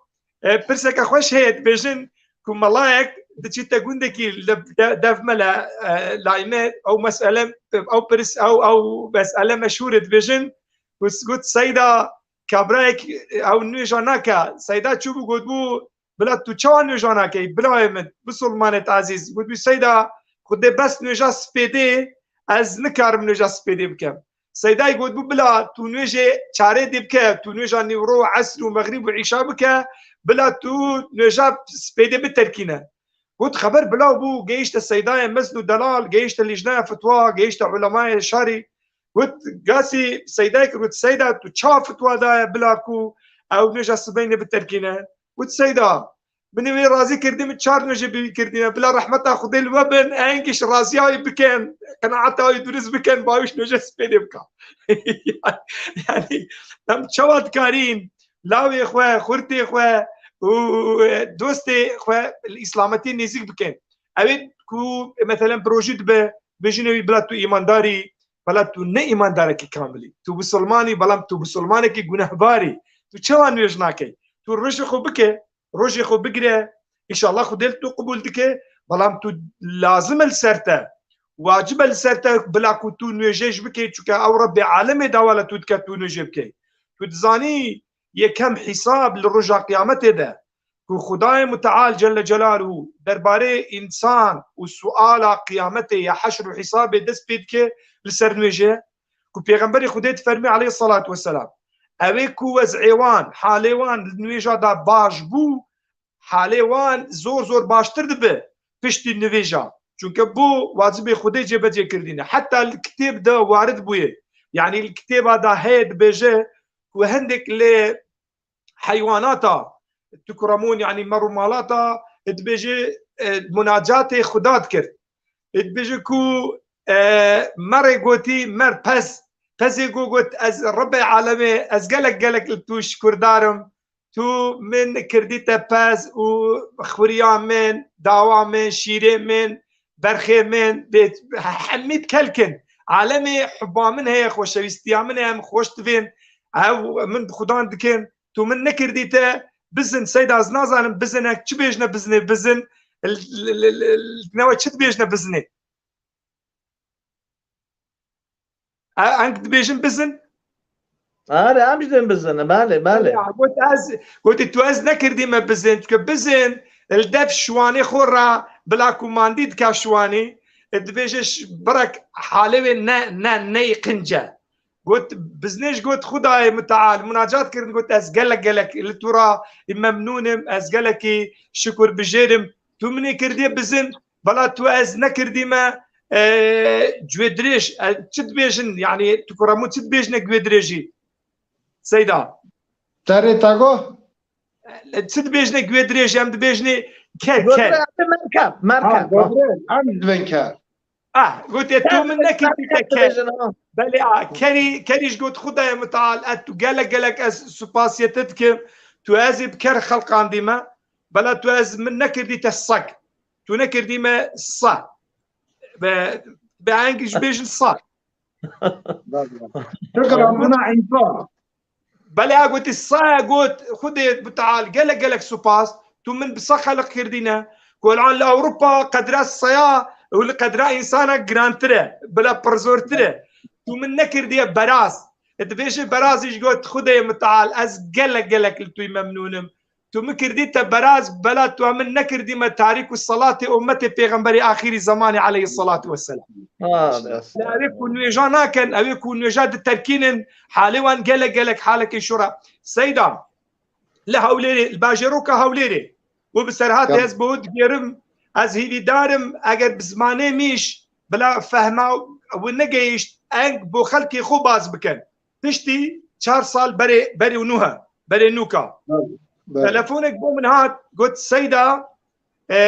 e, pirseke xweş heye, dibêjin ku melayek diçîte gundekî li de-, dev mele, e, layme, ew mesele, ew pirs, ew, ew mesele meşhûr e, dibêjin ku s-, got, Seyda, kabrayek, ew nûêja nake. Seyda çûbû, gotbû, bila tu çawa nûêja nakey, birayê min, bisulmanê te ezîz? Gotbû, Seyda, Xwedê bes nûêja spêdê, ez nikarim nûêja spêdê bikem. Seydayê gotbû, bila tu nûêjê çarê dê bike, tu nûêja nîwro û esr û mexrîb û îşa bike, bila tu nûêja spêdê biterkîne. Got, xeber bilav bû, gehişte Seydayê mezn û delal, gehişte lîjnaya fetwa, gehişte ulemayê şarî. Got, gasî Seydayê kir, got, Seyda, tu çawa fetwa daye bila ku ew nûêja sibeynê biterkîne? Got, Seyda, min ê wê razî kirdî, min çar nûêjê bi wî kirdîne. Bila rehmeta Xwedê li we bin, eng ji raziya wî bikin, qenaeta wî durist bikin, ba wî nûêjê spêdê bika. Yani, em çawa dikarîn lawê xwe, xurtê xwe û dostê xwe li îslametiyê nêzîk bikin? Ew ê ku, meselen, bi rojî dibe, bêjine wî, bila tu îmandarî, bela tu ne îmandarekî kamil î. Tu bisilman î, belam tu bisilmanekî gunehbar î. Tu çawa nûêj nakey? Tu rojê xwe bike, rojê xwe bigire, înşallah Xwedê li tu qibûl dike, belam tu lazim e li ser te, wacib e li ser te, bila ku tu nûêjê ji bikey, çunke ew Rebbê alemê dawa li tu dike tu nûêjê bikey. Tu dizanî yekem hîsab li roja qiyametê de ku Xwedayê Muteal Celle Celaluhu derbarê însan û suala qiyametê ya heşr û hîsabê dest pê dike li ser nûêjê, ku Pêxemberê Xwedê difermê aleyhissalatu vesselam, ew ê ku wez'ê wan, halê wan li nûêja de baş bû, halê wan zor zor baştir dibe piştî nivêja. Çunke bo wacibê Xwedê cêbecê kirdîne. Heta li kitêb de warid bûye. Yanî li kitêba de heye, dibêje ku hindek lê heywanata, tukuremun, yanî mer û malata, dibêje, e, munacatê Xuda dikir. Dibêje ku, e, merê gotî, mer pez, pezê got, got, ez Rebê alemê, ez gelek gelek li tu şikurdar im. Tu min kirdîte pez û xwiriya min, dawa min, şîrê min, berxê min, bê hemî dikelkin. Alemê hubba min heye, xoşewîstiya min heye, em xweş divên. Ew min bi Xudan dikin. Tu min nekirdîte bizin, Seyda, ez nazanim bizinek çi bêjne bizinê, bizin, l-, l-, l-, l-, newe çi dibêjne bizinê? E, em dibêjin bizin. Are, em jî dibên bizin, belê, belê. Ya, got ez, gotî tu ez nekirdî me bizin, çunke bizin li dev şiwanê xwe re bila ku mandî dika şiwanî, e, dibêje ş-, birek halê wê ne, ne, ne qince. Got, biznê ji got Xwedayê Muteal munacat kirin, got ez gelek gelek li tu re memnûn im, ez gelekî şukur bijêrim. Tu min ê kirdiye bizin, bela tu ez nekirî me, e, guhdirêj, e, çi dibêjin, yanî tu kuremû çi dibêjine guhdirêjî? Seyda. Terê te got? E, çi dibêjine guhdirêj, em dibêjinê ker, ker. Guhdirêj, merkeb, merkeb. Ha, guhdirêj, em dibên ker. Ah, gotiye tu min nekirî te ker. Belê, ah, kerî, kerî ji got Xwedayê Muteal, e, tu gelek, gelek ez supasiyê te dikim. Tu ez ê bi ker xelqandî me. Bela tu ez min nekirî te seg. Tu nekirî me sa. Be, be engî ji bêjin sa. Şukran, buna însan. Belê, a gotî sa, got Xwedê Muteal, gelek, gelek supas. Tu min bi sa xelq kirdîne. Ku el'an li Ewropa qedra saya û li qedra însana girantir e. Bila pirzortir e. Tu min nekirdiye beraz. E, dibêje berazî ji got Xwedê Muteal, ez gelek, gelek li tu memnûn im. Tu min kirdî te beraz, bela tu min nekirî me tarîk û salatê ummetê Pêxemberê axirî zemanê aleyhissalatu vesselam. Amin. Ew ê ku nûêja nakin, ew ê ku nûêja diterkînin, halê wan gelek gelek halekê şûr e. Seyda, li Hewlêrê, li bajêroka Hewlêrê û bi Serhatê ez bo digêrim, ez hîvîdar im, eger bi zimanê min jî bila fehma wî negehişt, eng bo xelkê xwe baz bikin. Piştî çar sal berê, berê nû he, berê nûka. Belê, belê. Telefonek bo min hat, got, Seyda, e,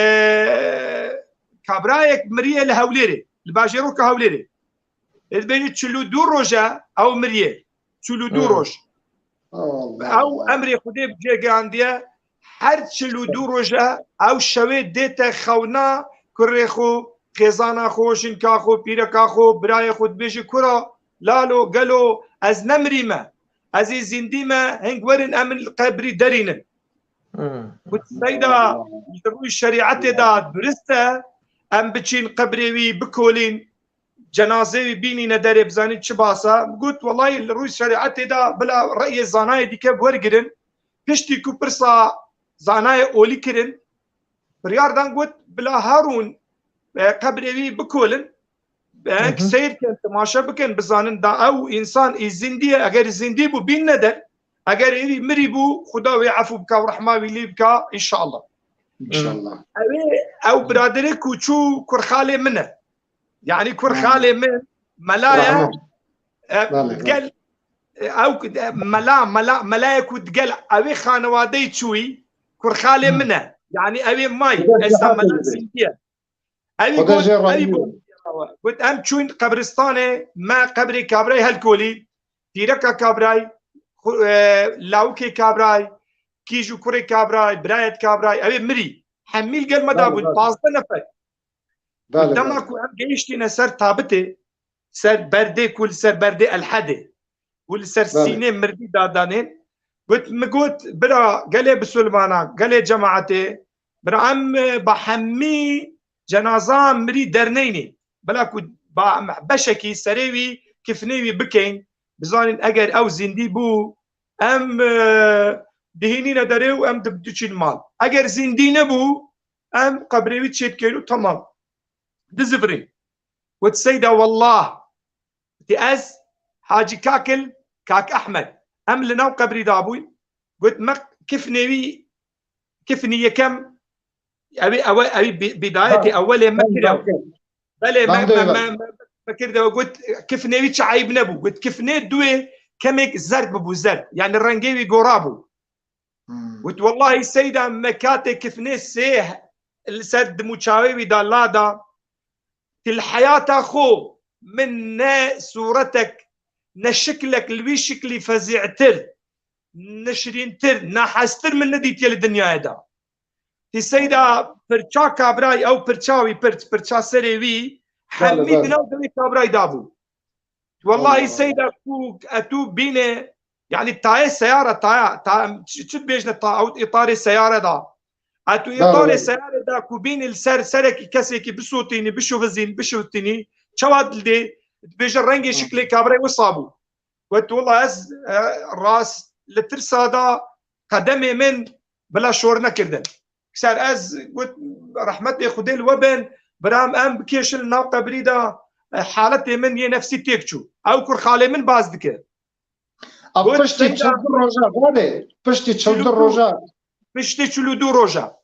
Kabrayek miriye li Hewlêrê, li bajêroka Hewlêrê. Ê dibêjî çil û du roj e ew miriye. Çil û du roj. Ew emrê Xwedê bi cê gihandiye. Her çil û du roj e ew şewê dête xewna kurê xwe, xêzana xwe, jinka xwe, pîreka xwe, birayê xwe dibêjî, kura, lalo, gelo ez nemirîme. Ez ê zîndî me, hing werin em li qebrî derînin. Got, Seyda, li rûyê şerîetê de durist e, em biçîn qebrê wî bikolîn, cenazê wî bînîne derê, bizanîn çi bas e. Got, welahî li rûyê şerîetê de bila reyê zanayê dîke wergirin, piştî ku pirsa zanayê olî kirin, biryar dan got, bila herûn, e, qebrê wî bikolin, Belk seyr kin, temaşe bikin, bizanin da ew însan î zindî ye. Eger zindî bû, bîn neder. Eger êrî mirî bû, Xuda wê efû bika û rehma wî lê bika, înşallah. İnşallah. Ew ê, ew biraderê ku çû kurxalê min e. Yani kurxalê min mela ye. Rahmet. E, Belê, digel, e, ew, e, mela, mela, mela ye ku digel ew ê xanewadeyê çûyî, kurxalê min e. Yani ew ê may, Xuda esta şefaat mela bide. Zindî ye. Evî Xwedê got, jê evî razî got, be. Got, em çûn qebristanê, me qebrê Kabray helkolî, pîreka Kabray, xu-, e, lawikê Kabray, kîj û kurê Kabray, birayet Kabray, ew ê mirî. Hemî li gel me Belê, dabûn, belê. Pazdeh nefer. Belê, Dema belê. Ku em gehiştîne ser tabitê, ser berdê ku li ser berdê Elhedê û li ser Belê. Sînê mirdî dadanên, got, mi got, bira, gelê bisilmana, gelê cemaetê, bira em, e, ba hemî cenaza mirî derneynê. Bila ku ba em beşekî serê wî, kifnê wî bikeyn, bizanîn eger ew zindî bû, em, e, dihînîne derê û em di-, diçîn mal. Eger zindî nebû, em qebrê wî çêdikeyn û temam. Dizivirîn. Got, Seyda, wallah, Ti ez, Hacî Kakil, Kak Ehmed. Em li nav qebrî dabûyn. Got, me kifnê wî, kifnî yekem, ew ê, ew ê, ew ê bi-, bidayetê Ha, ewelê me ben kir ew. Bakir. Belê, me, Ben de me, var. Me, me, me kir de got, kifnê wî çi eyb nebû. Got, kifnê duê kemêk zerd bibû, zerd. Yani rengê wî gora bû. Hmm. Got, wellahî Seyda, me katê kifnê sê li ser dim û çavê wî da lada. Ti li heyata xwe min ne sûretek, ne şiklek li wî şiklî fezî'tir, ne şirîntir, ne hestir min nedîtiye li dinyayê de. Ti Seyda pirça Kabray, ew pirça wî, pirç, pirça serê wî, Bale, hemî bale. Di nav devê Kabray dabû. Wellahî Allah. Seyda ku etû bîne, yani tayê seyara, taya, ta, çi, çi dibêjne ta, ew îtarê seyare da. Etû Bale, îtarê bale. Seyare da ku bîne li ser serekî kesekî bisotînî, bişuvizîn, bişuvitinî, çawa dildê, dibêje rengê Hı. Şiklê Kabray wisa bû. Got, wela ez, e, rast li tirsa da qedemê min bila şor nekirdin. Ser ez got, rehmetê Xwedê li we bin, biram em bikêşin li nav qebrî de, e, haletê min yê nefsî têk çû. Ew kurxalê min baz dike. A Got, piştî Seyda çil du roja, bavê, piştî çil du roja. Piştî çil û du roja.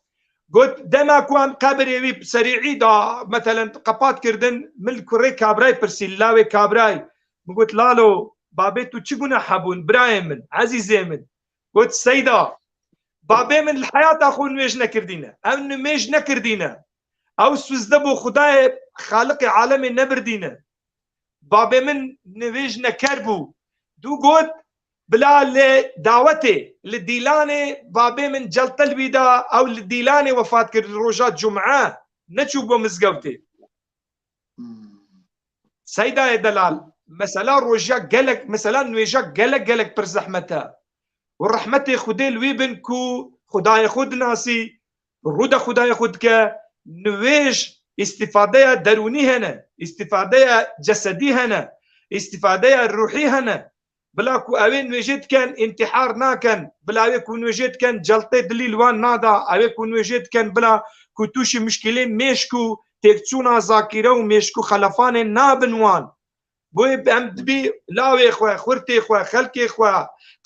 Got, dema ku em qebrê wî serî'î da, meselen, qepat kirdin, min li kurê Kabray pirsî, li lawê Kabray. Min got, Lalo, babê tu çi guneha bûn, birayê min, ezîzê min? Got, Seyda, babê min li heyata xwe nimêj nekirdîne. Ew nimêj nekirdîne. Ew sizde bo Xwedayê Xaliqê alemê nebirdîne. Babê min nivêj neker bû. Du got, bila li dawetê, li dîlanê babê min celte li wî da, ew li dîlanê wefat kir, li roja cum'e neçû bo mizgewtê. Hmm. Seydayê delal, mesela roja gelek, mesela nûêja gelek, gelek pir zehmet e. Û rehmetê Xwedê li wî bin ku Xwedayê xwe dinasî, rû de Xwedayê xwe dike, nûêj îstifadeya derûnî hene, îstifadeya cesedî hene, îstifadeya ruhî hene. Bila ku ew ê nûêjê dikin, întîhar nakin. Bila ew ê ku nûêjê dikin, celtê dilî li wan nada. Ew ê ku nûêjê dikin, bila ku tûşî muşkilê mêşk û têkçûna zakîre û mêşk û xelefanê nabin wan. Boyê em dibî lawê xwe, xurtê xwe, xelkê xwe,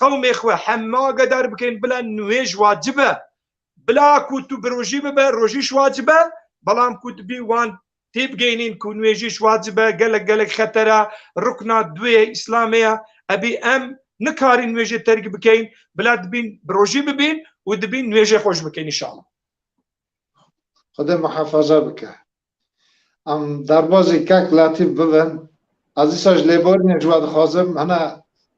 qewmê xwe hema agedar bikin, bila nûêj wacib e. Bila ku tu bi rojî bibe, rojî ji wacib e, belam ku dibî wan têbigeyînîn ku nûêjî ji wacib e, gelek, gelek xeter e, rukna duê Îslamê ye. Ebî em nikarîn nûêjê terk bikeyn, bila dibîn bi rojî bibîn û dibîn nûêjê xweş bikeyn înşallah. Xwedê muhafaza bike. em derbazî kek Letîf bibin. Ez îsa ji lêborînê ji we dixwazim. Hene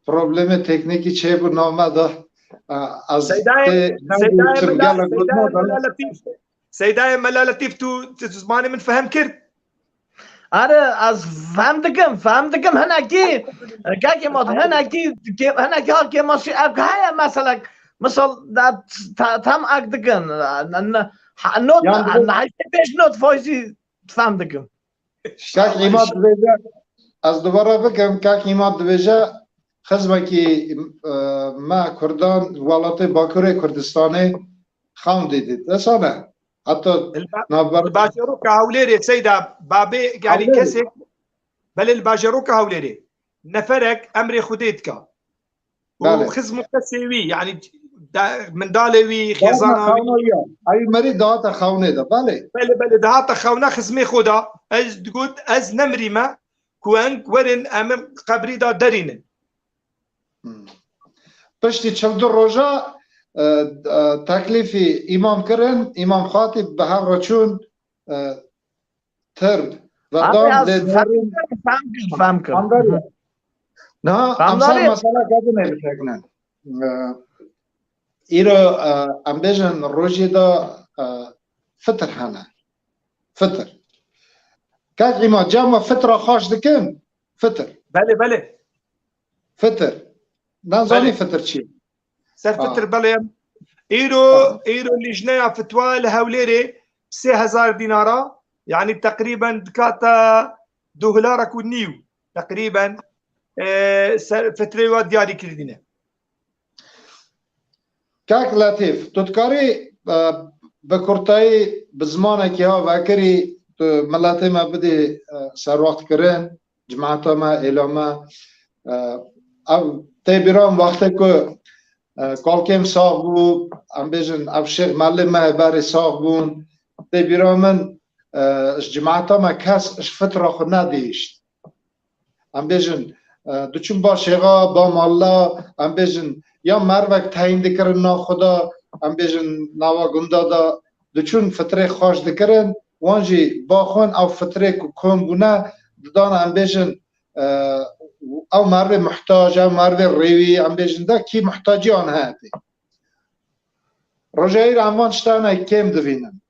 problemê teknîkî çêbû name de. E, ez Seydayê, tê Seydayê çim Mela, gelek Seydayê gotina Mela Letîf. Seydayê Mela Letîf, tu, tu zimanê min fehm kir? Are, ez fehm dikim, fehm dikim. Hinekî, kekê ma, hinekî, kê-, hinekî ha kêmasî ev heye mesela. Misal, da, ta-, tam ak dikin. Ne, ne, ha, not, Yani ne, heştê pênc not fayzî fehm dikim. Kak Îmad dibêje, ez dubare bikim, Kak Îmad dibêje, xizmekî, e, me Kurdan welatê Bakurê Kurdistanê xewn dîdît. Esane. Heta Li ba-, navber- li bajaroka Hewlêrê Seyda, babê, yani Hewlêrê. Kesek, belê li bajaroka Hewlêrê. Neferek emrê Xwedê dika. Û Belê. Xizm û kesê wî, yani da-, mindalê wî, Dahata xêzana wî. Xewna ya. Ew merî dahata xewnê de, belê. Belê, belê, dahata xewna xizmê xwe da. Ez digot, ez nemirîme, ku em werin em qebrî da derînin. Hmm. Piştî çil du roja, e, e, teklîfî îmam kirin, Îmam Xatîb bi hev re çûn, e, tirb. Ve Abi dan ez lê fehm derin. Kir, fehm kir, fehm kir. Andarya. Niha em ser mesela kedinê bisekinin. E, îro, e, em bêjin rojê de, e, fitir hene. Fitir. Kek Îmad, cama fitra xaş dikin? Fitir. Belê, belê. Fitir. Nazanî Belê. Fitir çi? Ser Ha. Fitir, belê. Îro, Ha. Îro lijneya fitwa li Hewlêrê sê hezar dînara, yani teqrîben dikate du hilarek û nîw, teqrîben, e, ser fitrê wa diyarî kirdîne. Kak Letîf, tu dikarî, e, bi kurtayî, bi zimanekî ha vekirî, tu miletê me bidî, e, serwext kirin, cemaeta me, êla me, e, ev tê bîra min wextê ku, e, Kalkêm sax bû, em bêjin, ev Şêx Melê me berê sax bûn, tê bîra min, e, ji cemaeta me kes ji fitra xwe nedihişt. Em bêjin, e, diçûn ba şêxa, ba malla, em bêjin, ya mervek teyîn dikirin nav xwe de, em bêjin, nava gunda de, diçûn fitrê xaş dikirin, wan jî ba xwe ew fitrê ku kom bûne, didan, em bêjin, e, ew mervê muhtac, ew mervê rêwî, em bêjin, de kî muhtacî an heye tê. Rojeyê em van tiştane kêm divînin.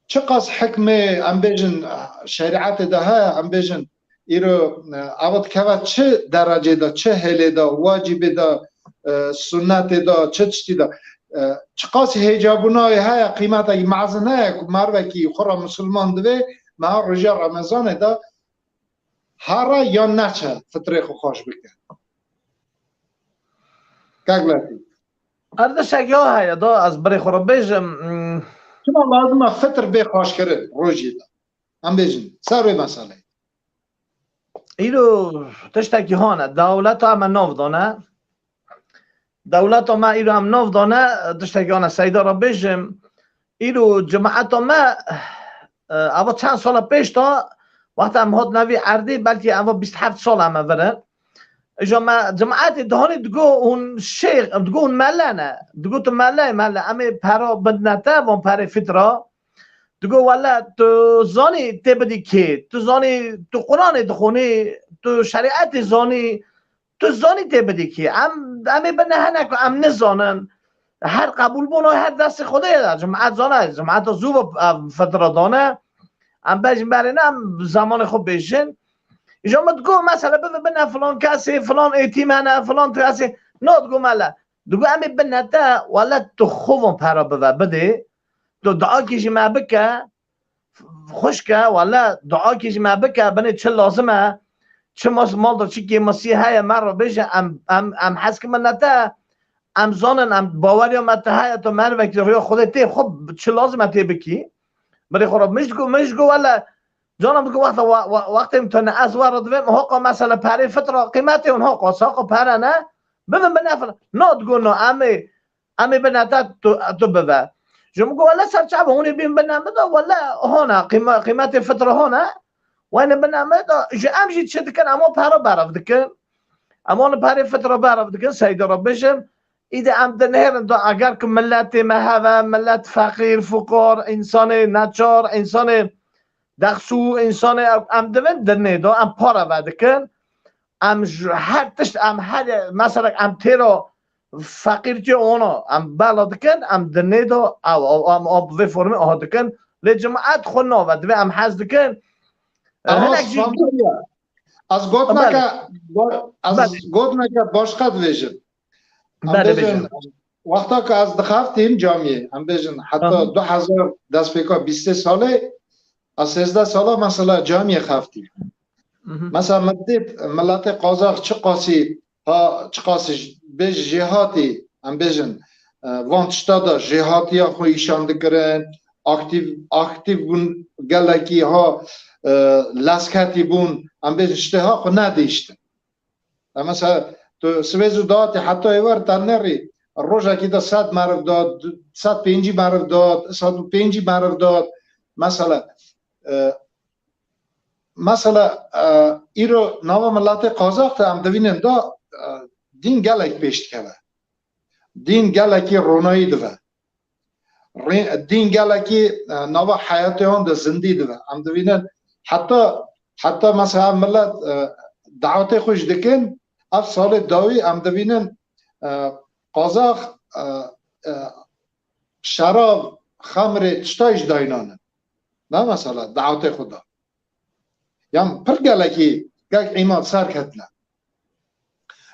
Çiqas hikmê, em bêjin, şerîetê de heye, em bêjin, îro, e, ava dikeve çi derecê de, çi hêlê de, wacibê de, e, sunnetê de, çi tiştî de, e, çiqas hêcabûnayê heye, qîmetekî mezin heye ku mervekî xwe re misilman divê, meha roja Remezanê de here yan neçe fitrê xwe xweş bike. Kek Letîf. Erdişek ya heye da ez birê xwe re bêjim, mm. Çima lazim e fitir bê xweşkirin rojê de? Em bêjin, ser wê meseleyê. Îro tiştekî hane, dewleta me nav dane. Dewleta me îro em nav dane, tiştekî hane, Seyda re bêjim. Îro cemaeta me, e, ava çend sala pêş de, wexta em hatin vî erdê, belkî ava bîst heft sala me vir e. Îja me cemaetê dihanê digo hûn şêx, digo hûn mele ne. Digo tu mele, mele, em ê pera bidine te, van perê fitra. Digo wele tu zanî tê bidî kê, tu zanî tu Quranê dixwînî, tu şerîetê zanî, tu zanî tê bidî kê. Em, em ê bine hene ku em nizanin. Her qebûlbûna her destê Xwedê ye. Cemaet zane, cemaeta zû ve, em, fitra dane. Em bejin berê ne, em zemanê xwe bêjin. Îja min digo mesela bibe bine filan kesê, filan êtîm hene, filan kesê. No digo mele. Digo em ê bine te, wele tu xwe van pera bive, bidê. Tu duakî ji me bike. Xwişke, wele duakî ji me bike, binê çi lazim e, çi mas-, mal de çi kêmasî heye, me re bêje, em, em, em hez kimin ne te, em zanin, em baweriya me te heye, tu mervekî rêya Xwedê tê, xwe çi lazim e tê bikî. Birê xwe re, min ji go, min ji go, wele, cana min go, wexta, we-, we-, wextê min tu ne ez we re divêm, hoqa mesela perê fitra qîmetê hûn hoqa, saqa pere ne, bibin bine fir-, no, digo, no, em ê, Em ê bine te tu, tu bibe. Ji min got, wele ser çava hûn ê bîn bine min de, wele hona, qîme-, qîmetê fitra hona. Wene bine min de, ji em jî çi dikin, em o pera berev dikin. Em wan perê fitra berev dikin, Seydê re bijim. Îdî em dinihêrin de, eger ku miletê me heve, milet feqîr, fuqar, însanê neçar, însanê Dexs û însanê ew, em divin dinê de, em para vedikin, em ji her tişt, em her, mesela em têra feqîrtiyê wana, em bela dikin, em dinê de ew, ew, em, ew bi vê formê aha dikin, lê cemaet xwe nave, divê em hez dikin. E, Ama hinek jî spandoriya. Ez gotineke, ba- ez Belê. gotineke başqa dibêjim. Em Belê, bêjin, bêjin. wexta ku ez dixeftîm camiyê, em bêjin, heta Aha. du hezar destpêka bîstê salê, ez sêzdeh sala mesela camiyê xeftîm. Mhm. Mesela min dît, miletê Qazax çiqasî ha, çiqasî j-, bêj jêhatî, em bêjin, e, van tişta de jêhatiya xwe îşan dikirin, aktîv, aktîv bûn, gelekî ha, e, lezketî bûn, em bêjin, tiştê ha xwe nedihiştin. E, mesela, tu sibê zû datî heta êvar te nerî, rojekî de sed meriv dat, du-, sed pêncî meriv dat, sed û pêncî meriv dat. Mesela, e, mesela, e, îro nava miletê Qazax de em divînin da, e, dîn gelek pêş dikeve. Dîn gelekî ronayî dive. Rê-, dîn gelekî, e, nava heyatê wan de zindî dibe. Em divînin heta, heta mesela milet, e, dawetê xwe jî dikin, ev salê dawî em divînin, e, Qazax, e, e, şerav, xemrê, tiştayî jî daynanin. Ne mesela dawetê xwe de. Yan pir gelekî, gelek îman ser ketine.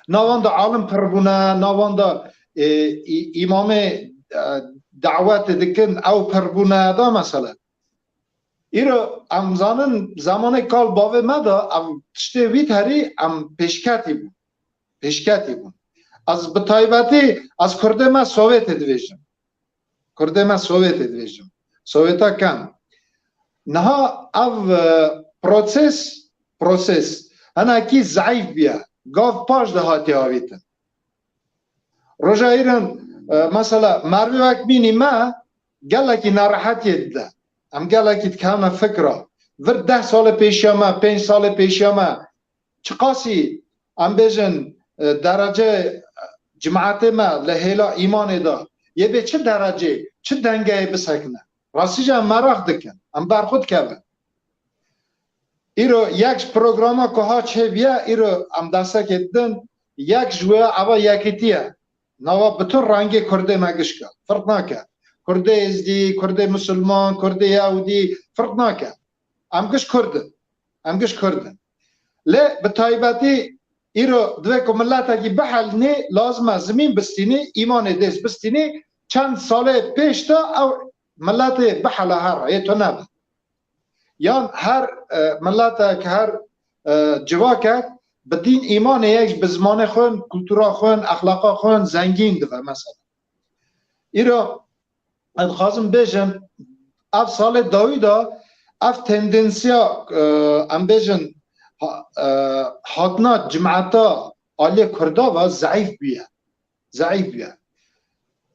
Navan de alim pir bûne, navan de, e, î-, îmamê, e, dawetê dikin, ew pir bûne da mesela. Îro em zanin zemanê kal bavê me de ev tiştê wî terî em pêşketî bûn. Pêşketî bûn. Ez bi taybetî, ez kurdê me Sowêtê dibêjim. Kurdê me Sowêtê dibêjim. Sowêta kem. Niha ev, e, proses, proses hinekî zeîf bûye. Gav paş de hatiye avîtin. Roja îrin, e, mesela mervê wek mînî me gelekî nerehetiyê dide. Em gelekî dikevine fikra. Vir deh salê pêşiya me, pênc salê pêşiya me, çiqasî em bêjin, e, derece, e, cemaetê me li hêla îmanê de yê bê çi derecê, çi dengeyê bisekine? Rastî jî em meraq dikin, em ber xwe dikevin. Îro yek ji programa ku ha çêbûye, îro em destekê didin, yek ji wê eva yekîtî ye. Nava bütün rengê Kurdê me gişka. Firq nake. Kurdê Êzdî, Kurdê Musulman, Kurdê Yahudî, firq nake. Em giş Kurd in. Em giş Kurd in. Lê bi taybetî îro divê ku miletekî bihelinî, lazim e zimîn bistînî, îmanê dêst bistînî, çend salê pêş de ew miletê bihele here, yê tune be. Yan her, e, miletek, her, e, civakek bi dîn, îmanê yek, bi zimanê xwe, kultura xwe, exlaqa xwe zengîn dibe mesela. Îro ez dixwazim bêjim, ev salê dawî de ev tendensiya, e, em bêjin, ha-, e, hatina cemaeta aliyê Kurda ve zeîf bûye. Zeîf bûye.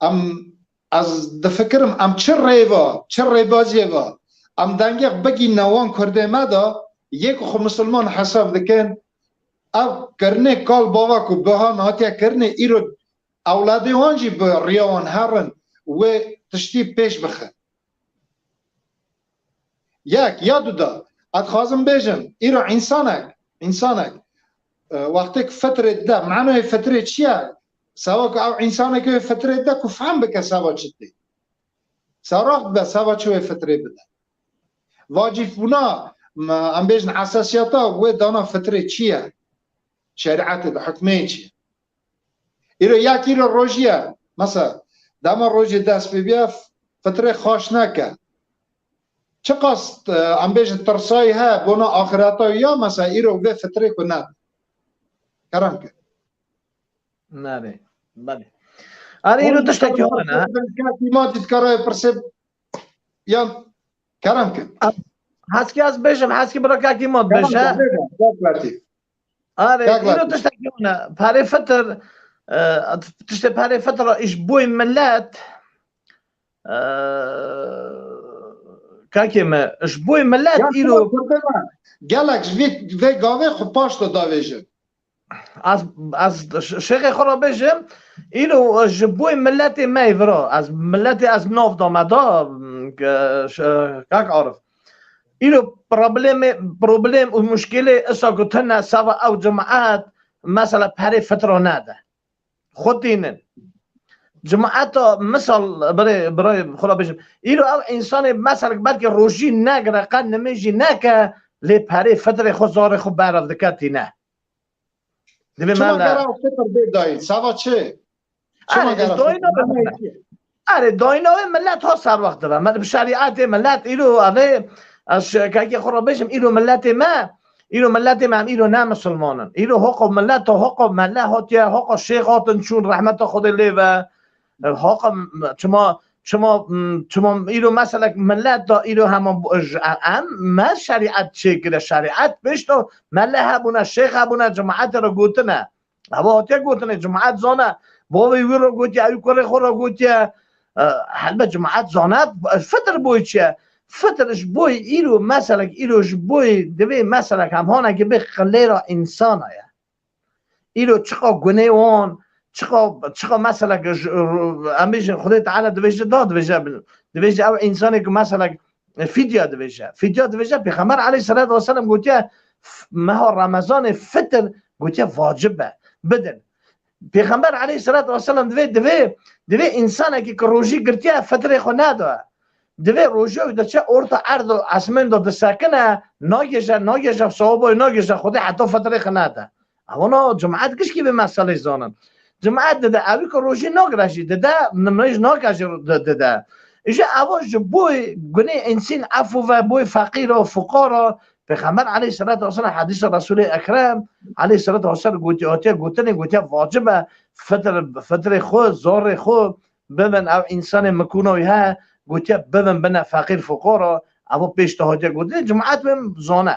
Em, ez difikirim, em çi rê ve, çi rêbaziyê ve, em dengê bigîne wan Kurdê me de, yê ku xwe misilman hesab dikin, ev kirinê kal bava ku buha hatiye kirinê, îro ewladê wan jî bi riya wan herin wê tiştî pêş bixin. Yek, ya du de, ez dixwazim bêjim, îro însanek, însanek, e, wextê ku fitrê dide, manoyê fitrê çi ye? Seba ku ew însanekê wê fitrê dide ku fehm bike seba çi tê. Seba raxt bide, seba çi wê fitrê bide. Vacîfbûna, m-, em bêjin esasiyata wê dana fitrê çi ye? Şerîetê de hukmê çi ye? Îro yek îro rojî ye. Mesela, dema rojê dest pê bûye, fitrê xweş neke. Çiqas, e, em bêjin tirsayî heye bona axireta wî ya, mesela, îro vê fitrê ku ne. Kerem ke. Nabê. Belê. Erê, îro tiştekî hene. Kek îma dîtkara pirsê yan kerem ke. Heskî ez bêjim, heskî bira kek îma dibêje. Kerem ke, bêje, bêje. Arê, Kak îro Latif. Tiştekî hene. Perê fitir, e, tiştê perê fitir îş boy millet, e, kakê me, îş boy millet Ya, îro Kurdê me, gelek ji vê, vê gavê xwe paş de davêjin. Ez, ez ş-, şêxê xwe re bêjim, îro ji boy milletê me vira. Ez milletê ez nav da me da, m, ke, ş-, kak Arif. Îro problemê, problem û muşkilê isa ku tune sava ew cemaat mesela perê fitra nade. Xwe tînin. Cemaeta misal birê, birê xwe re bêjim. Îro ew însanê mesela belkî rojî negire, qe nimêjî neke, lê perê fitrê xwe, zarê xwe berev dike tîne. Divê Çima me le- gera fitr bê dayî? Sava çi? Çima Erê, gera ez doyna fitr? Bime. Erê, doyna wê millet ha ser wext dibe. Me bi şerîetê millet îro, erê, ez kekê xwe re bêjim, îro milletê me, îro milletê me em îro ne misilman in. Îro hoqo millet, hoqo mele hatiye, hoqo şêx hatin çûn, rehmeta Xwedê lê ve. Hoqo m-, çima, çima, m-, çima îro meselek millet da îro hema bu-, j-, em me şerîet çêkire, şerîet pêş de mele hebûne, şêx hebûne, cemaetê re gotine. Ev hatiye gotinê, cemaet zane. Bavê wî re gotiye, ew kurê xwe re gotiye. E, helbet cemaet zane, fitr boy çi ye? Fitr ji boy îro meselek, îro ji boy divê meselek hemhanekî bê qilêra însana ye. Îro çiqa gunê wan, çiqa, çiqa meselek ji, em bêjin, Xwedê Teala divêje da, divêje, divêje ew însanê ku meselek fidya divêje. Fidya divêje, Pêxember aleyhisselatu vesselam gotiye, f-, meha Remezanê fitr gotiye vacib e, bidin. Pêxember aleyhisselatu vesselam divê, divê, divê însanekî ku rojî girtiye fitrê xwe neda. Divê rojî ew diçe orta erd û esmên de disekine, nagêje, nagêje, sewaba wê nagêje Xwedê heta fitrê xwe nede. Ewana cemaet gişkî vê meselê zanin. Cemaet dide, ew ku rojî nagire jî, dide, nimêj nake jî di-, dide. Îje ewa ji boy gunê însîn efû ve, boy feqîr û fuqara, Pêxember aleyhisselatu vesselam, hedîsa Resûlê Ekrem aleyhisselatu vesselam gotiye, hatiye gotinê, gotiye vacib e, fitr, fitrê xwe, zarê xwe bibin, ev însanê mikûna wî heye, gotiye bibin bine feqîr fuqara, evo pêş de hatiye gotinê, cemaet wê zane.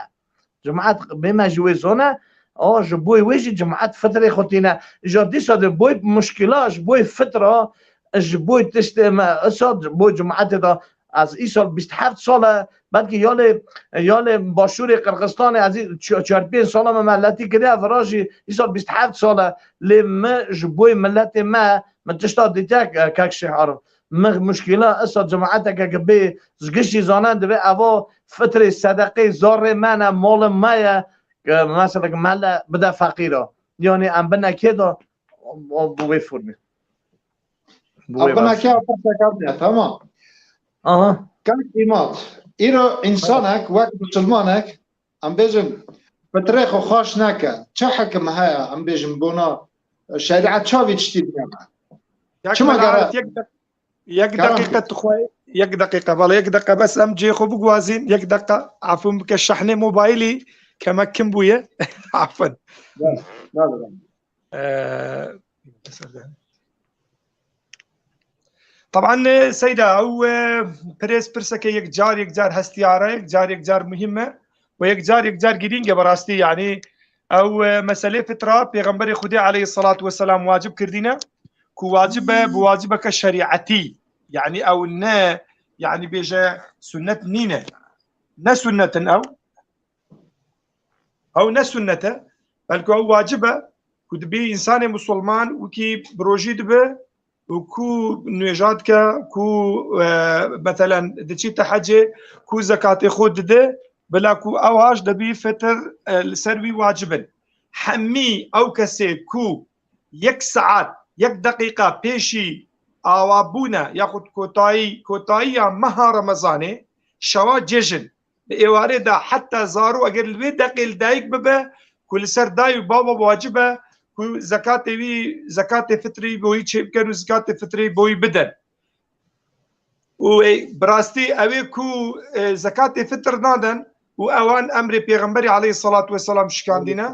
Cemaet bê me ji wê zane, a ji boy wê jî cemaet fitrê xwe tîne. Îja dîsa de boy muşkila, ji boy fitra, ji boy tiştê me, isa ji boy cemaetê de, ez îsal bîst heft sal e, belkî ya lê, ya lê başûrê Qirxistanê, ez î çi-, çar pênc sala me meletî kiriye, vira jî îsal bîst heft sal e, lê me ji boy miletê me, me tişta dîtiye, e, kek Şêx Arif. Me muşkîla isa cemaeteke ke bê zgişî zanen, divê evo fitrê, sedeqê, zarê me ne, malê me ye, ke mesela ke mele bide feqîra. Yanî em bine kê de, o, o, bi wê formê. Bi wê Ev bine vazî. Kê pirsekar ne, tamam. Aha. Kek Îmad, îro însanek wek misilmanek, em bêjin, fitrê xwe xweş neke. Çi hekim heye, em bêjin, bona şerîet çavî tiştî bine me? Kek Çima Melahat, gere-, yek de-, yek Kerem deqîqe kir. Tixwe, yek deqîqe, bala yek deqîqe bes em cihê xwe biguazîn, yek deqîqe, efûn bike, şehnê mobaylî keme kim bûye. Efûn. Bes, bes, bes. Ee, Taban, e, Seyda, ew, e, pirs, pirseke yek car, yek car hestiyar e, yek car, yek car muhîm e û yek car, yek car girîng e bi rastî, yanî ew, e, meselê fitra Pêxemberê Xwedê aleyhisselatu vesselam wacib kirdîne, ku wacib e, bi wacibeke şerîetî, yanî ew ne, yanî bêje sunnet nîne. Ne sunnet in ew. Ew ne sunnet e, belku ew wacib e, ku dibê însanê musulman wekî bi rojî dibe û ku nûêja dike, ku, e, meselen diçîte hecê, ku zekatê xwe dide, bila ku ew haş debî fitr, e, li ser wî wacib in. Hemî ew kesê ku yek saet, yek deqîqa pêşî awabûne yaxud kotayî, kotayiya meha Remezanê, şewa cejin, li êwarê de heta zarok eger li wê deqê li dayik bibe, ku li ser dayî û baba wacib e, ku zekatê wî, zekatê fitrî bo wî çêbikin û zekatê fitrî bo wî bidin. Û, e, bi rastî ew ê ku, e, zekatê fitr nadin û ewan emrê Pêxemberî aleyhisselatu vesselam şikandîne.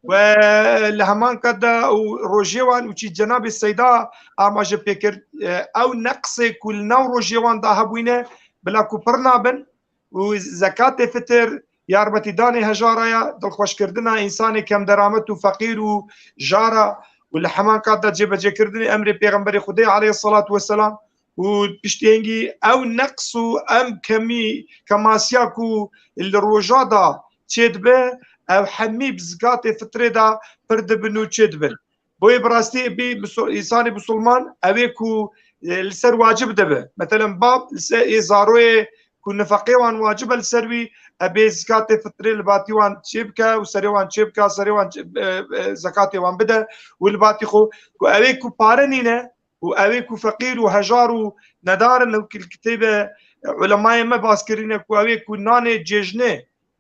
Ve li heman qet de û rojê wan û çî Cenabê Seyda amaje pê kir, e, ew neqsê ku li nav rojê wan de hebûyne, bila ku pir nabin, û zekatê fitir yarmetîdanê hejara ya, dilxweşkirina însanê kemderamet û feqîr û jara û li heman kat de cêbecêkirinê emrê Pêxemberê Xwedê aleyhisselatu vesselam û piştî hingî ew neqs û em kemî, kemasiya ku li roja de çêdibe, ev hemî bi zekatê fitrê de pir dibin û çêdibin. Boyê bi rastî bî miso-, însanê misilman ew ê ku, e, li ser wacib dibe. Meselen, bab li ser ê zaroyê ku nefeqê wan wacib e li ser wî, ebê zikatê fitrê li batî wan çê bike û serê wan çê bike, serê wan çê, e, e, zekatê wan bide û li batî xwe, ku ew ê ku pare nîne û ew ê ku feqîr û hejar û nedar in, û ki-, kitêbe ulemayê me bas kirîne ku ew ê ku nanê cejnê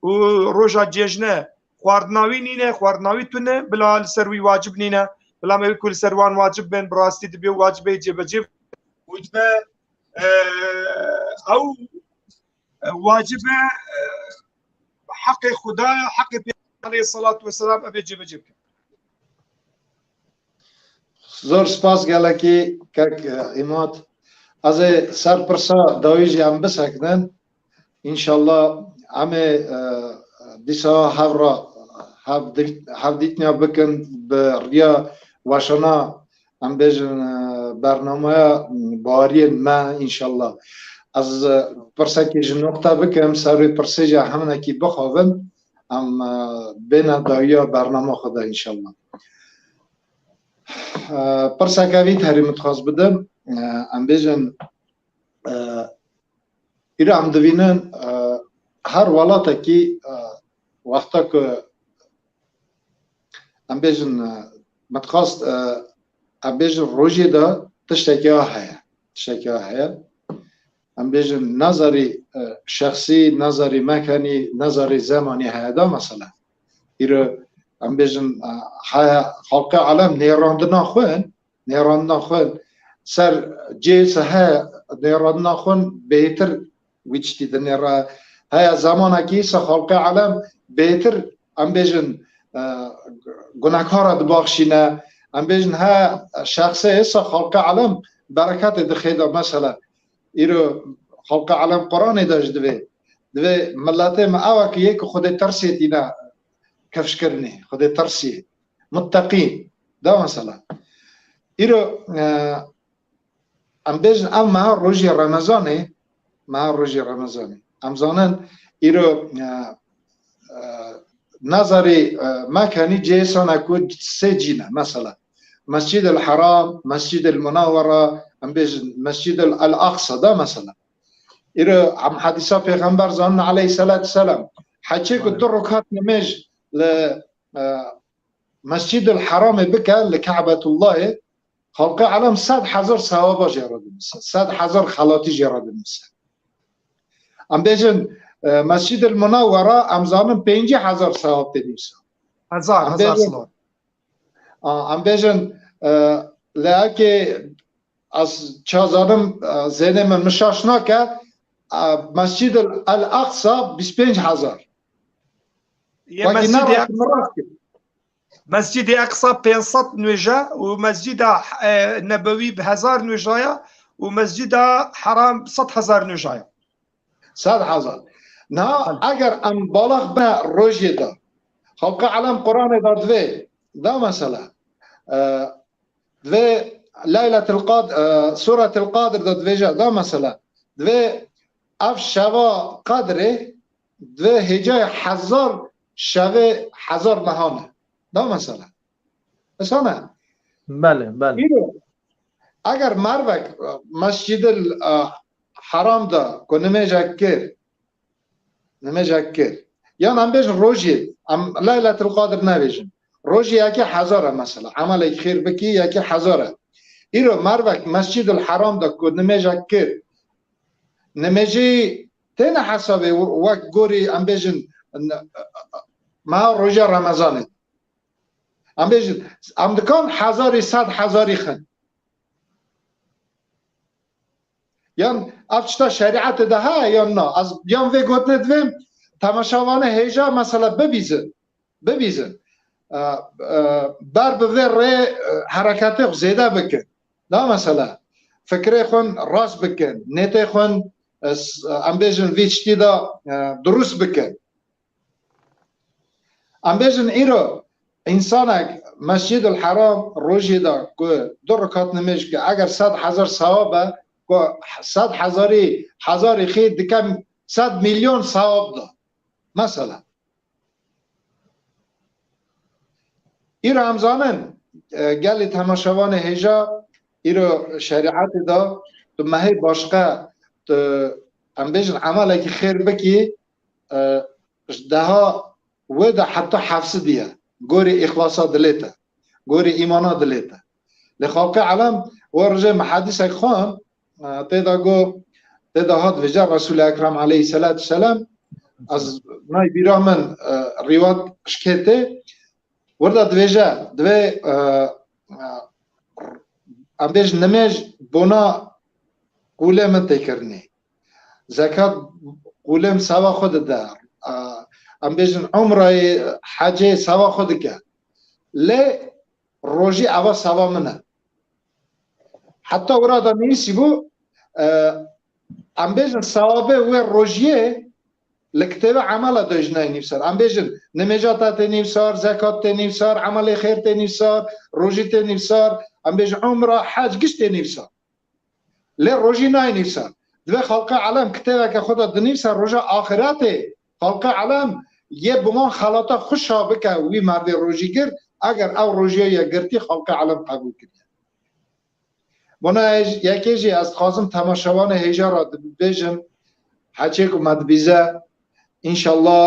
û roja cejne xwardina wî nîne, xwardina wî tune, bila li ser wî wacib nîne. Bila me wî ku li ser wan wacib bên, bi rastî dibe wacibê cêbecê û dibe, e, ew wacib e, e, heqê Xuda ye, heqê Pêxember aleyhissalatu vesselam, ev ê cêbecê bikin. Zor spas gelekî kek, e, Îmad. Ez ê ser pirsa dawî jî em bisekinin. Înşallah em ê, e, dîsa hev re, hev di-, hevdîtiniya bikin bi riya weşana, em bêjin, e, bernameya baweriyên me înşallah. Ez, e, pirsekê ji nokta bikim, ser wê pirsê jî heminekî bixwevin, em, e, bêne dawiya bernama xwe de înşallah. E, pirseke vî herî min dixwest bidim, e, em bêjin, e, îro em divînin, e, her welatekî, e, wexta ku em bêjin, e, min dixwest, e, em bêjin rojê de tiştekî heye. Tiştekî heye. Em bêjin nazarî, e, şexsî, nazarî mekanî, nazarî zemanî heye da mesela. Îro em bêjin, e, heye xalqê alem nêrandina xwe, nêrandina xwe ser cê se heye nêrandina xwe bêtir wî tiştî dinêre. Heye zemanekî se xalqê alem bêtir, em bêjin, e, gunekara dibaxşîne. Em bêjin he şexsê êsa xalqê alem bereketê dixê de mesela. Îro xalqê alem Quranê de jî divê. Divê miletê me ew e ku yê ku Xwedê tirsê tîne kifşkirinê, Xwedê tirsê, mutteqîn. Da mesela. Îro, e, em bêjin ev meha rojê Remezanê, meha rojê Remezanê. Em zanin îro, e, e, nazarî, e, mekanî cêsana ku sê cîne, mesela. Mescid el Haram, Mescid el Munawwara, em bêjin Mescid el Aqsa da mesela. Îro em hedîsa Pêxember zanin aleyhisselatu selam. Heçê ku Aynen. du rekat nimêj li, e, Mescid el Haramê bike, li Kabetullahê, xalqê alem sed hezar sewaba jê re dinivîse, sed hezar xelatî jê re dinivîse. Em bêjin, e, Mescid el Munawwara, em zanin pêncî hezar sewab tê nivîse. Hezar, Em hezar bêjin, silav. A, em bêjin, e, lê eke ez ça zanim, e, zênê min min şaş nake, e, Mescid el, el Aqsa bîst pênc hezar. Yê Wekî Mescid ne rast, Aqsa, min rast kir. Mescid Aqsa pênc sed nûje û Mescida, e, Nebewî bi hezar nûjaya û Mescida Haram sed hezar nûjaya. Sed hezar. Niha Hel. eger em balax bine rojê de, xalqê alem Quranê de divê, da mesela, e, divê Leyletil Qad-, e, Suretil Qadr de divêje, da mesela, divê ev şeva Qadrê, divê hêcayê hezar şevê hezar mehan e. Da mesela. Esana. Belê, belê. Îro, eger mervek, e, Mescid el, e, Haram de ku nimêjek kir, nimêjek kir. Yan em bêjin rojê, em Leyletil Qadr nebêjin. Rojê yekê hezar e mesela. Emelek xêr bikî yekê hezar e. Îro mervek Mescid el Haram de ku nimêjek kir, nimêjê têne hesabê wek gorî em bêjin n-, meha roja Remezanê. Em bêjin, em dikan hezarî, sed hezarî xin. Yan ev tişta şerîetê de heye yan na? Ez yan vê gotinê divêm, temaşevanê hêja mesela bibîzin. Bibîzin. E, e, ber bi vê rê, e, hereketê xwe zêde bikin. Da mesela, fikrê xwe rast bikin, nêtê xwe, e, s-, em bêjin vî tiştî de, e, durust bikin. Em bêjin îro, însanek Mescid el Haram rojê de ku du rekat nimêj ke, eger sed hezar sewab e, ku sed hezarî, hezarî xê dike sed milyon sewab da. Mesela. Îro em zanin, e, gelê temaşevanê hêja, îro şerîetê de tu mehê başqe, tu em bêjin emelekî xêr bikî, e, ji deha wê de heta hefsî diye. Gorî îxlasa dilê te. Gorî îmana dilê te. Lê xalqê elem, we rojê me hedîsek xwend, e, tê de got, tê de hat vêje Resûlê Ekrem aleyhisselatu selam, ez nayê bîra min, e, rîwet şikê tê, wir de divêje, divê, e, e, em bêjin nimêj bona qûlê min tê kirinê. Zekat qûlê min seva xwe dide. E, em bêjin umreyê, hecê seva xwe dike. Lê rojî eva seva min e. Heta wira da nivîsî bû, e, em bêjin sewabê wê rojiyê li kitêba emela de jî nayê nivîsar. Em bêjin nimêja te tê nivîsar, zekat tê nivîsar, emelê xêr tê nivîsar, rojî tê nivîsar, em bêjin umra, hec, giş tê nivîsar. Lê rojî nayê nivîsar. Divê xelqê elem kitêbeke xwe de dinivîse roja axîretê, xelqê elem yê bi wan xelata xwe şa bike wî merdê rojîgir, eger ew rojiya ye girtî xelqê elem qebûl kiriye. Bona ez, yekê jî ez dixwazim temaşevanê hêja re dibêjim, heçê ku me dibîze, înşallah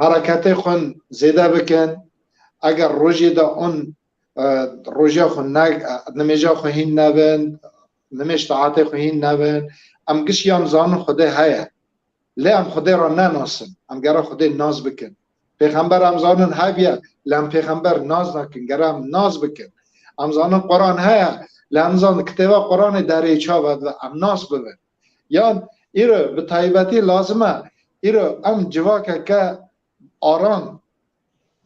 hereketê xwe zêde bikin. Eger rojê de on, e, roja xwe ne, e, nimêja xwe hîn nebin, nimêj taetê xwe hîn nebin, em giş yan zanin Xwedê heye. Lê em Xwedê re nenasin. Em gere Xwedê nas bikin. Pêxember em zanin hebiye, lê em pêxember nas nakin. Gere em nas bikin. Em zanin Quran heye, lê em zanin kitêba Quranê derê çav e, em nas bibin. Yan îro bi taybetî lazim e, îro em civakeke aram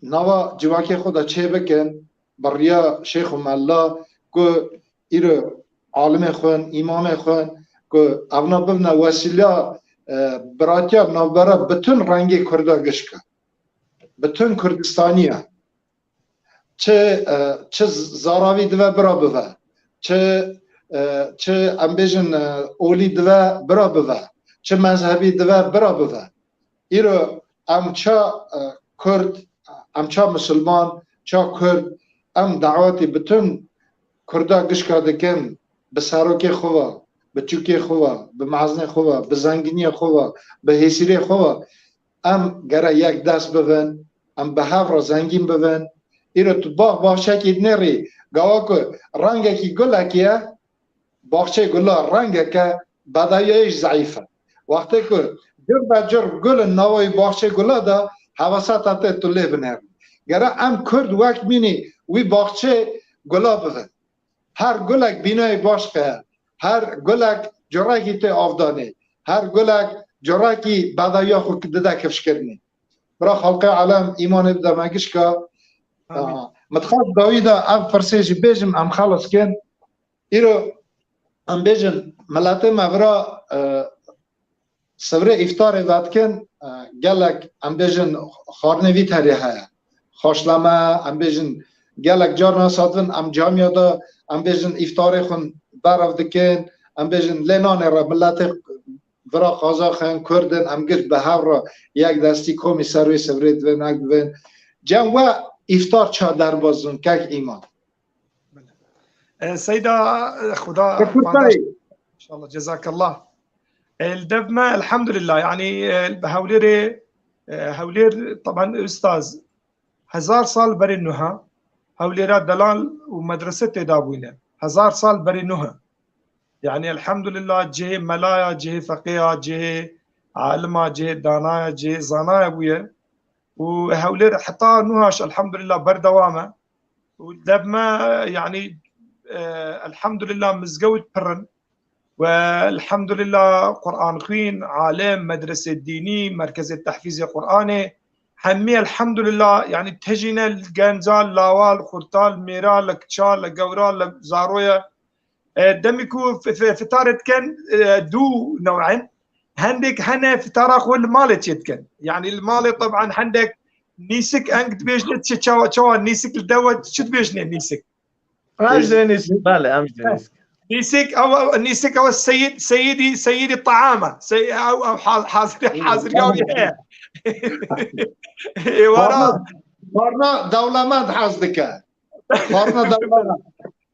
nava civakê xwe de çê bikin, bi riya şêx û mela ku îro alimê xwe, îmamê xwe, ku evna bibine wesîla, e, biratiya navbera bütün rengê Kurda gişka. Bütün Kurdistaniya. Çi, e, çi zaravî dive bira bive. Çi, e, çi em bêjin, e, olî dive bira bive. Çi mezhebî dive bira bive. Îro em ça, e, Kurd, em ça Musulman, ça Kurd, em dawetî bütün Kurda gişka dikin, bi serokê xwe ve, bi çûkê xwe ve, bi mezinê xwe ve, bi zenginiya xwe ve, bi hêsîrê xwe ve, em gere yek dest bibin, em bi hev re zengîn bibin. Îro tu bax baxçekî dinêrî, gawa ku rengekî gulekî ye, baxçeyê gula rengeke bedawîyayê jî zeîf e. Wextê ku cur be cur gul in nava wî baxçeyê gula de, hevesa te tê tu lê binêrî. Gere em Kurd wek mînî wî baxçeyê gula bibin. Her gulek bînayê başqe ye. Her gulek curekî tê avdanê. Her gulek curekî bedawiya xwe dide kifşkirinê. Bira xelqê elem îmanê bide me gişka. Amîn. Aha. Min dixwest dawî de ev pirsê jî bêjim, em xelas kin. Îro em bêjin, miletê me vira, e, sivrê îftarê vedikin, e, gelek, em bêjin, xwarinê vî terê heye. Xaşleme, em bêjin, gelek carna satin, em camiya de, em bêjin, îftarê xwe berev dikin, em bêjin, lê nanê re miletê vira Qazax in, Kurd in, em giş bi hev re yek destî komî ser wê sivrê divin, ek divin. Cem we îftar ça derbaz dibin, kek Îman? E, Seyda, e, Xuda Bi kurtayî. Xweda, inşallah, cezakallah. E, li dev me, elhamdülillah, yani, e, bi Hewlêrê, e, Hewlêr, taban, ustaz, hezar sal berê nuha, Hewlêra delal û medrese têda bûyne. Hezar sal berê nuha. Yani, elhamdülillah, cihê melaya, cihê feqêya, cihê alima, cihê danaya, cihê zanaya bûye. Û Hewlêr heta nuhaş, elhamdülillah, berdewam e. Û dev me, yani, e, elhamdülillah, mizgewt pir in. We elhamdülillah, Qur'an xwîn, alim, medrese dînî, merkezê tehfîzê Qur'anê, hemî elhamdülillah, yani tejîne li genca, lawa, li xurta, li mêra, li kiça, li gewra, li zaroya. E, demî ku f-, f-, fitarê dikin, e, du new'in. Hendek hene fitara xwe li malê çê dikin. Yani li malê taban hendek nîsik eng dibêjne çi, çawa, çawa nîsik li dewe çi dibêjne nîsik? Em jî dibê nîsik. Belê, em jî dibê nîsik. Nîsik, ew, ew, nîsik ew seyid, seyidî, seyidî taam e. Sey-, ew, ew ha-, hazir, hazir ya wî heye. Êwara. Xwarina, xwarina dewlemend hez dike. Xwarina dewlemend.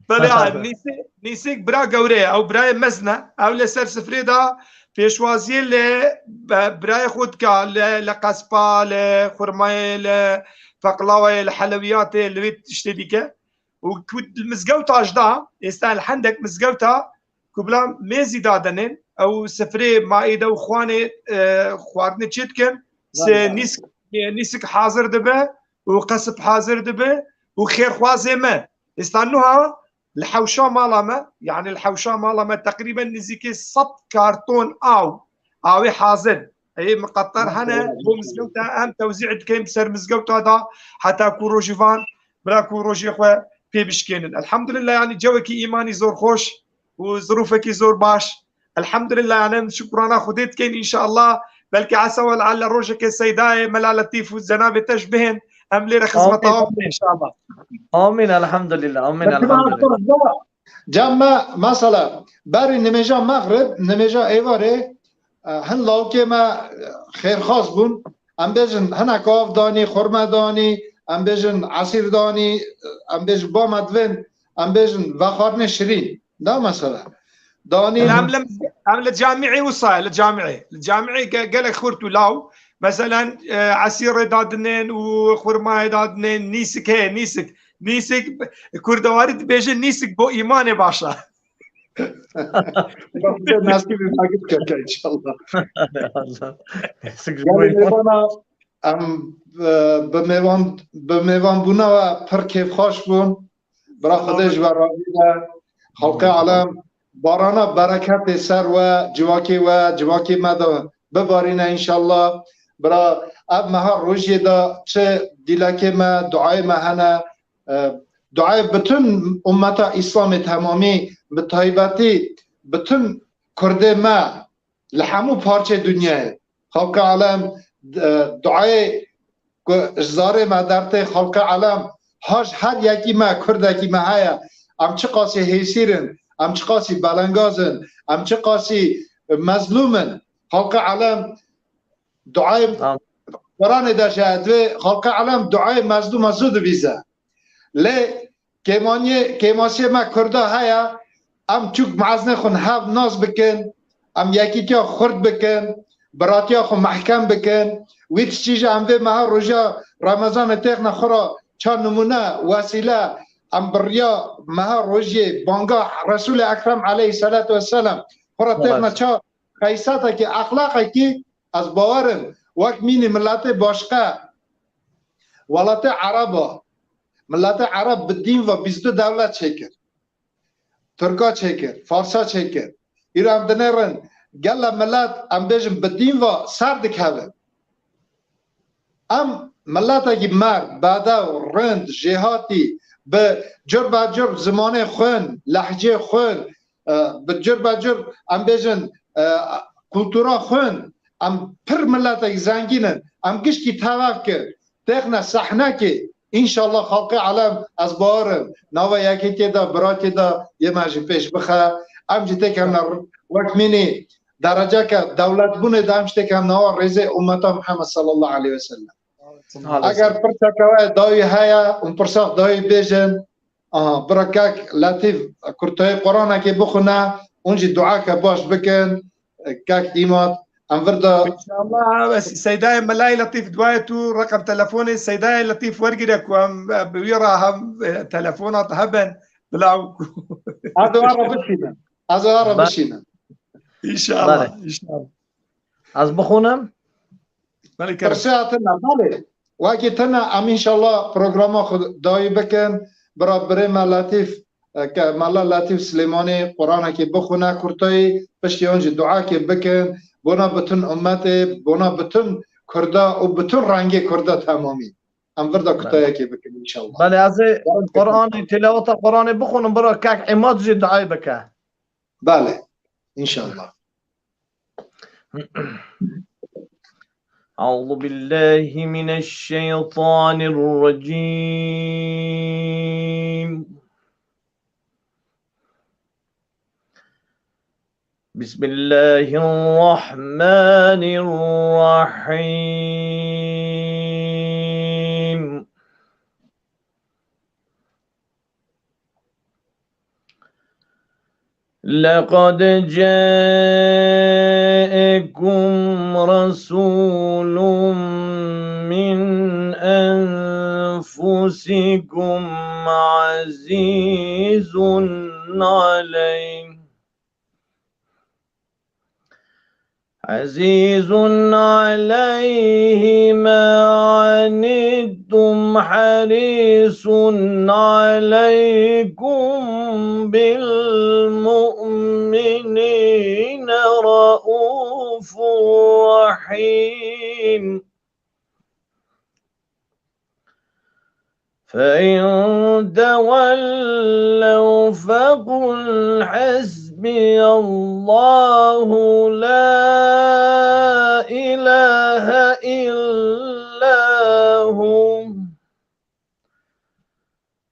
Belê ha, nîsik, nîsik bira gewre ye, ew birayê mezin e. Ew li ser sifrê de pêşwaziyê li be-, birayê xwe dike, li, li qespa, li xurmayê, li feqlawayê, li helewiyatê, li wê tiştê dike. Û ku li mizgewta jî da, êsta li hendek mizgewta ku bila mêzî dadinên, ew sifrê maîde û xwanê, e, xwarinê çê dikin, se nîsk, nîsik hazir dibe û qesp hazir dibe û xêrxwazê me. Êsta nuha li hewşa mala me, yani li hewşa mala me teqrîben nizîkê sed karton av, avê hazir. Ê miqeter hene, bo mizgewta em tewzî dikeyin ser mizgewta da, heta ku rojî van, bira ku rojê xwe pê bişkênin. Elhamdulillah, yani cewekî îmanî zor xweş û zirûfekî zor baş. Elhamdulillah, yani em şukrana Xwedê dikeyin, înşallah. Belkî esa we lealla rojekê Seydayê, Mela Letîf û cenabê te jî bihên, em lê re xizmeta wan bin, înşallah. Amîn, elhamdulillah. Amîn, elhamdulillah. Cem me, mesela, berî nimêja mexrib, nimêja êvarê, e, hin lawkê me, e, xêrxwaz bûn. Em bêjin, hinek av danî, xurme danî, em bêjin, esîr danî, em bêjin, ba me divên, em bêjin, vexwarinê şirîn. Da mesela. Danî. Em li, em li camîê wisa ye, li camîê. Li camîê ge-, gelek xurt û law. Meselen, e, esîrê dadinên û xurmayê dadinên, nîsik heye, nîsik. Nîsik, kurdewarî dibêje nîsik bo îmanê baş e. Nasîbê me gid keke, înşallah. Allah. Nîsik ji bo îman. Gelê mêvana, em, e, bi mêvan, bi mêvanbûna we pir kêfxweş bûn. Bira Xwedê ji we razî be. Xelqê alem, barana bereketê ser we, civakê we, civakê me de bibarîne înşallah. Bira ev meha rojê de çi dîlekê me, duayê me hene. E, duayê bütün ummeta Îslamê temamî, bi taybetî bütün Kurdê me li hemû parçê dinyayê. Xelqê alem, e, duayê ku ji zarê me dertê xelqê alem, ha ji her yekî me, Kurdekî me heye, em çiqasî hêsîr in, em çiqasî belengaz in, em çiqasî mezlûm in. Xelqê alem, duayê Amin. Quranê de jî divê xelqê alem duayê mezlûma zû dibîze. Lê kêmaniyê, kêmasiyê me Kurda heye, em çûk mezinê xwe hev nas bikin, em yekîtiya xurt bikin, biratiya xwe mehkem bikin. Wî tiştî jî em vê meha roja Remezanê têxine xwe re ça nimûne, wesîle, em bi riya meha rojê banga Resûlê Ekrem aleyhisselatu vesselam xwe re têxine ça xeysatekî, exlaqekî, ez bawer im, wek mînî miletê başqe, welatê Ereba, miletê Ereb bi dîn ve bîst û du dewlet çêkir. Tirka çêkir, Farsa çêkir. Îro em dinêrin, gele milet, em bêjin, bi dîn ve ser dikevin. Em miletekî merd, bedew, rind, jêhatî, bi cur be cur zimanê xwin, lehcê xwin, e, bi cur be cur, em bêjin, e, kultura xwin, em pir miletek zengîn in, em gişkî tevaf kir, têxine sehnekê, înşallah xelqê alem, ez bawer im, nava yekîtiyê de, biratiyê de yê me jî pêş bixe, em jî têkevne wek mînî dereceke dewletbûnê de, em jî têkevne nava rêzê ummeta Muhammed sallallahu aleyhi ve sellem. Eger pirseke we dawî heye, hûn pirsa dawî bêjin, Aha, bira kek Letîf, kurtayê Quranekê bixwine, hûn jî duake baş bikin, kek Îmad, em vir de. Înşallah, Seydayê Melayê Letîf, duayê tu reqem telefonê Seydayê Letîf wergire ku em, e, bi wî re hem, e, telefonat heben, bila ku. Ez ê re bişînim. Ez ê re bişînim. Înşallah, înşallah. Ez bixwînim? Belê, kerem. Pirsê hatine, belê. Wekî tine em înşallah programa xwe dawî bikin. Bira birê me Letîf, e, ke Mela Letîf Silêmanî Quranekê bixwine kurtayî, piştî wan jî duakê bikin. Bona bütün ummetê, bona bütün Kurda û bütün rengê Kurda temamî. Em vir de kutayekê bikin înşallah. Belê, ez ê Quranê, tilaweta Quranê bixwînim, bira kek Îmad jî duayê bike. Belê, înşallah. أعوذ بالله من الشيطان الرجيم. بسم الله الرحمن الرحيم. لقد جاءكم رسول من أنفسكم عزيز عليه، عزيز عليه ما عنتم حريص عليكم بالمؤمنين رءوف رحيم. فإن تولوا فقل حسبي الله لا إله إلا هو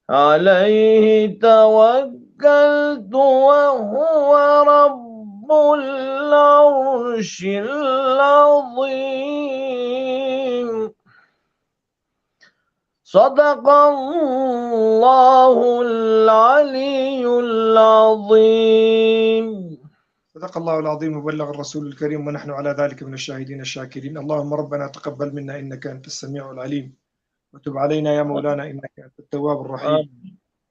عليه توكلت وهو رب العرش العظيم. صدق الله العلي العظيم. صدق الله العظيم وبلغ الرسول الكريم ونحن على ذلك من الشاهدين الشاكرين. اللهم ربنا تقبل منا إنك أنت السميع العليم وتب علينا يا مولانا إنك أنت التواب الرحيم.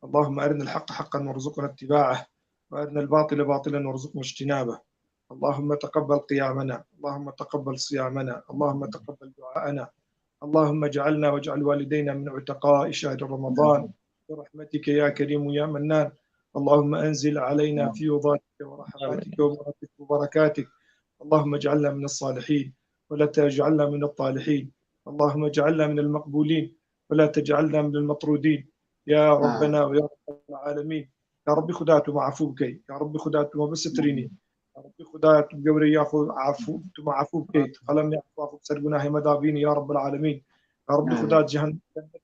اللهم أرنا الحق حقا وارزقنا اتباعه وأرنا الباطل باطلا وارزقنا اجتنابه. اللهم تقبل قيامنا، اللهم تقبل صيامنا، اللهم تقبل دعاءنا، اللهم اجعلنا واجعل والدينا من عتقاء شهر رمضان برحمتك يا كريم يا منان. اللهم أنزل علينا فيوضاتك ورحماتك وبركاتك، اللهم اجعلنا من الصالحين ولا تجعلنا من الطالحين. اللهم اجعلنا من المقبولين ولا تجعلنا من المطرودين يا ربنا ويا رب العالمين. يا ربي خدا تو معفو بكي، يا ربي خدا تو ما بستريني، يا ربي خدا تو بقوري يا خو عفو، تو معفو بكي، قلم يا عفو، عفو بسر گناهي ما دابيني يا رب العالمين. يا ربي خدا جهنم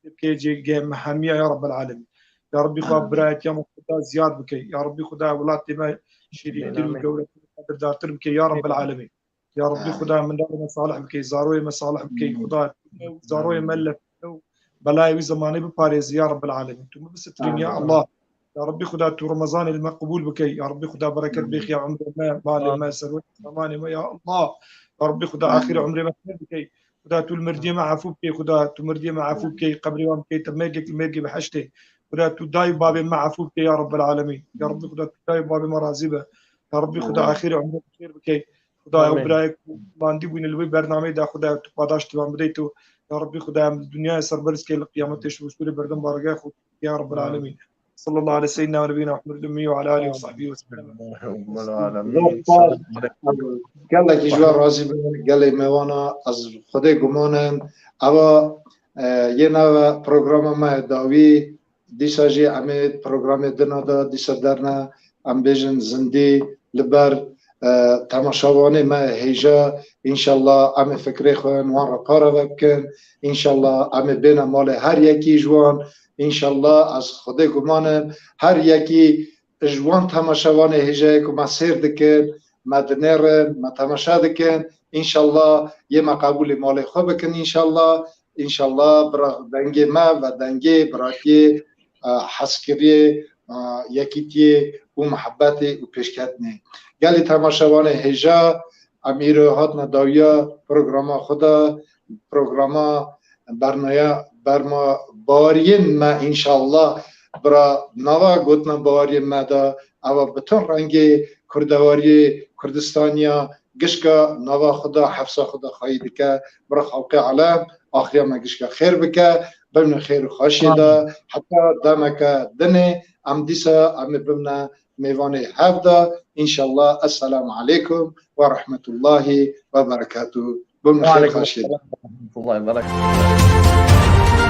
بكي جي جي مهمية يا رب العالمين. يا ربي خدا برايت يا خدا زياد بكي، يا ربي خدا ولاتي ما شريك تر بقوري قدر دار تر بكي يا رب العالمين. يا ربي خدا منداڵێ me salih bikey، zaroyê me salih bikey. خدا zaroyê me li belayê wî zemanê biparêzî ya Rabbel Alemîn. Tu min bisitirîn ya Allah. Ya Rabbî Xuda tu Remezanê li me qebûl bikey. Ya Rabbî Xuda bereket bêxiya umrê me, malê me, serwet zemanê me ya Allah. Ya Rabbî Xuda axirê umrê me xêr bikey. Xuda tu li mirdiyê me efû bikey. Xuda tu mirdiyê me efû bikey. Qebrê wan bikey te mêrgek li mêrgê behiştê. Xuda tu dayê û babê me efû bikey ya Rabbel Alemîn. Ya Rabbî Xuda tu dayê û babê me razî be. Ya Rabbî Xuda axirê umrê me xêr bikey. Xuda ew birayê ku bandî bûne li wê bernameyê de, Xuda tu padaş tiwan bideyt û ya Rabbî Xuda em li dinyayê serberz key, li qiyametê ji wistûrê berdin bargehê xwe ya Rabbel Alemîn. Sallallahu aleyhi seyyidina ve nebiyina Muhammed ümmi ve ala alihi ve sahbihi ve sellem. Gelekî ji we razî bin, gelê mêwana ez Xwedê guman im. Eva, e, yê nave programa me dawî, dîsa jî em ê programê dina de dîsa derne, em bêjin zindî li ber, e, temaşevanê me hêja. Înşallah em ê fikrê xwe wan re pareve bikin. Înşallah em ê bêne malê her yekî ji wan. Înşallah ez Xwedê guman im her yekî ji wan temaşevanê hêjayê ku me sêr dikin, me dinêrin, me temaşe dikin, înşallah yê me qebûlê malê xwe bikin, înşallah, înşallah bira dengê me ve dengê biratiyê, e, hezkiriyê, e, yekîtiyê û muhebbetê û pêşketinê. Gelî temaşevanê hêja, em îro hatine dawiya programa xwe de, programa bernaya berma bawariyên me, înşallah bira nava gotina bawariyên me de, eva bütün rengê kurdewariyê Kurdistaniya gişka nava xwe de, hefsa xwe de xweyî dike. Bira xalqê alem axiriya me gişka xêr bike, bimne xêr û xweşiyê de, heta demeke dinê em dîsa em ê bimne mêvanê hev de. Înşallah. Esselamu aleykum ve rahmetullahi ve berekatuh. Bimne xêr xweşiyê de. Ve aleykum selam ve rahmetullahi ve berekatuh.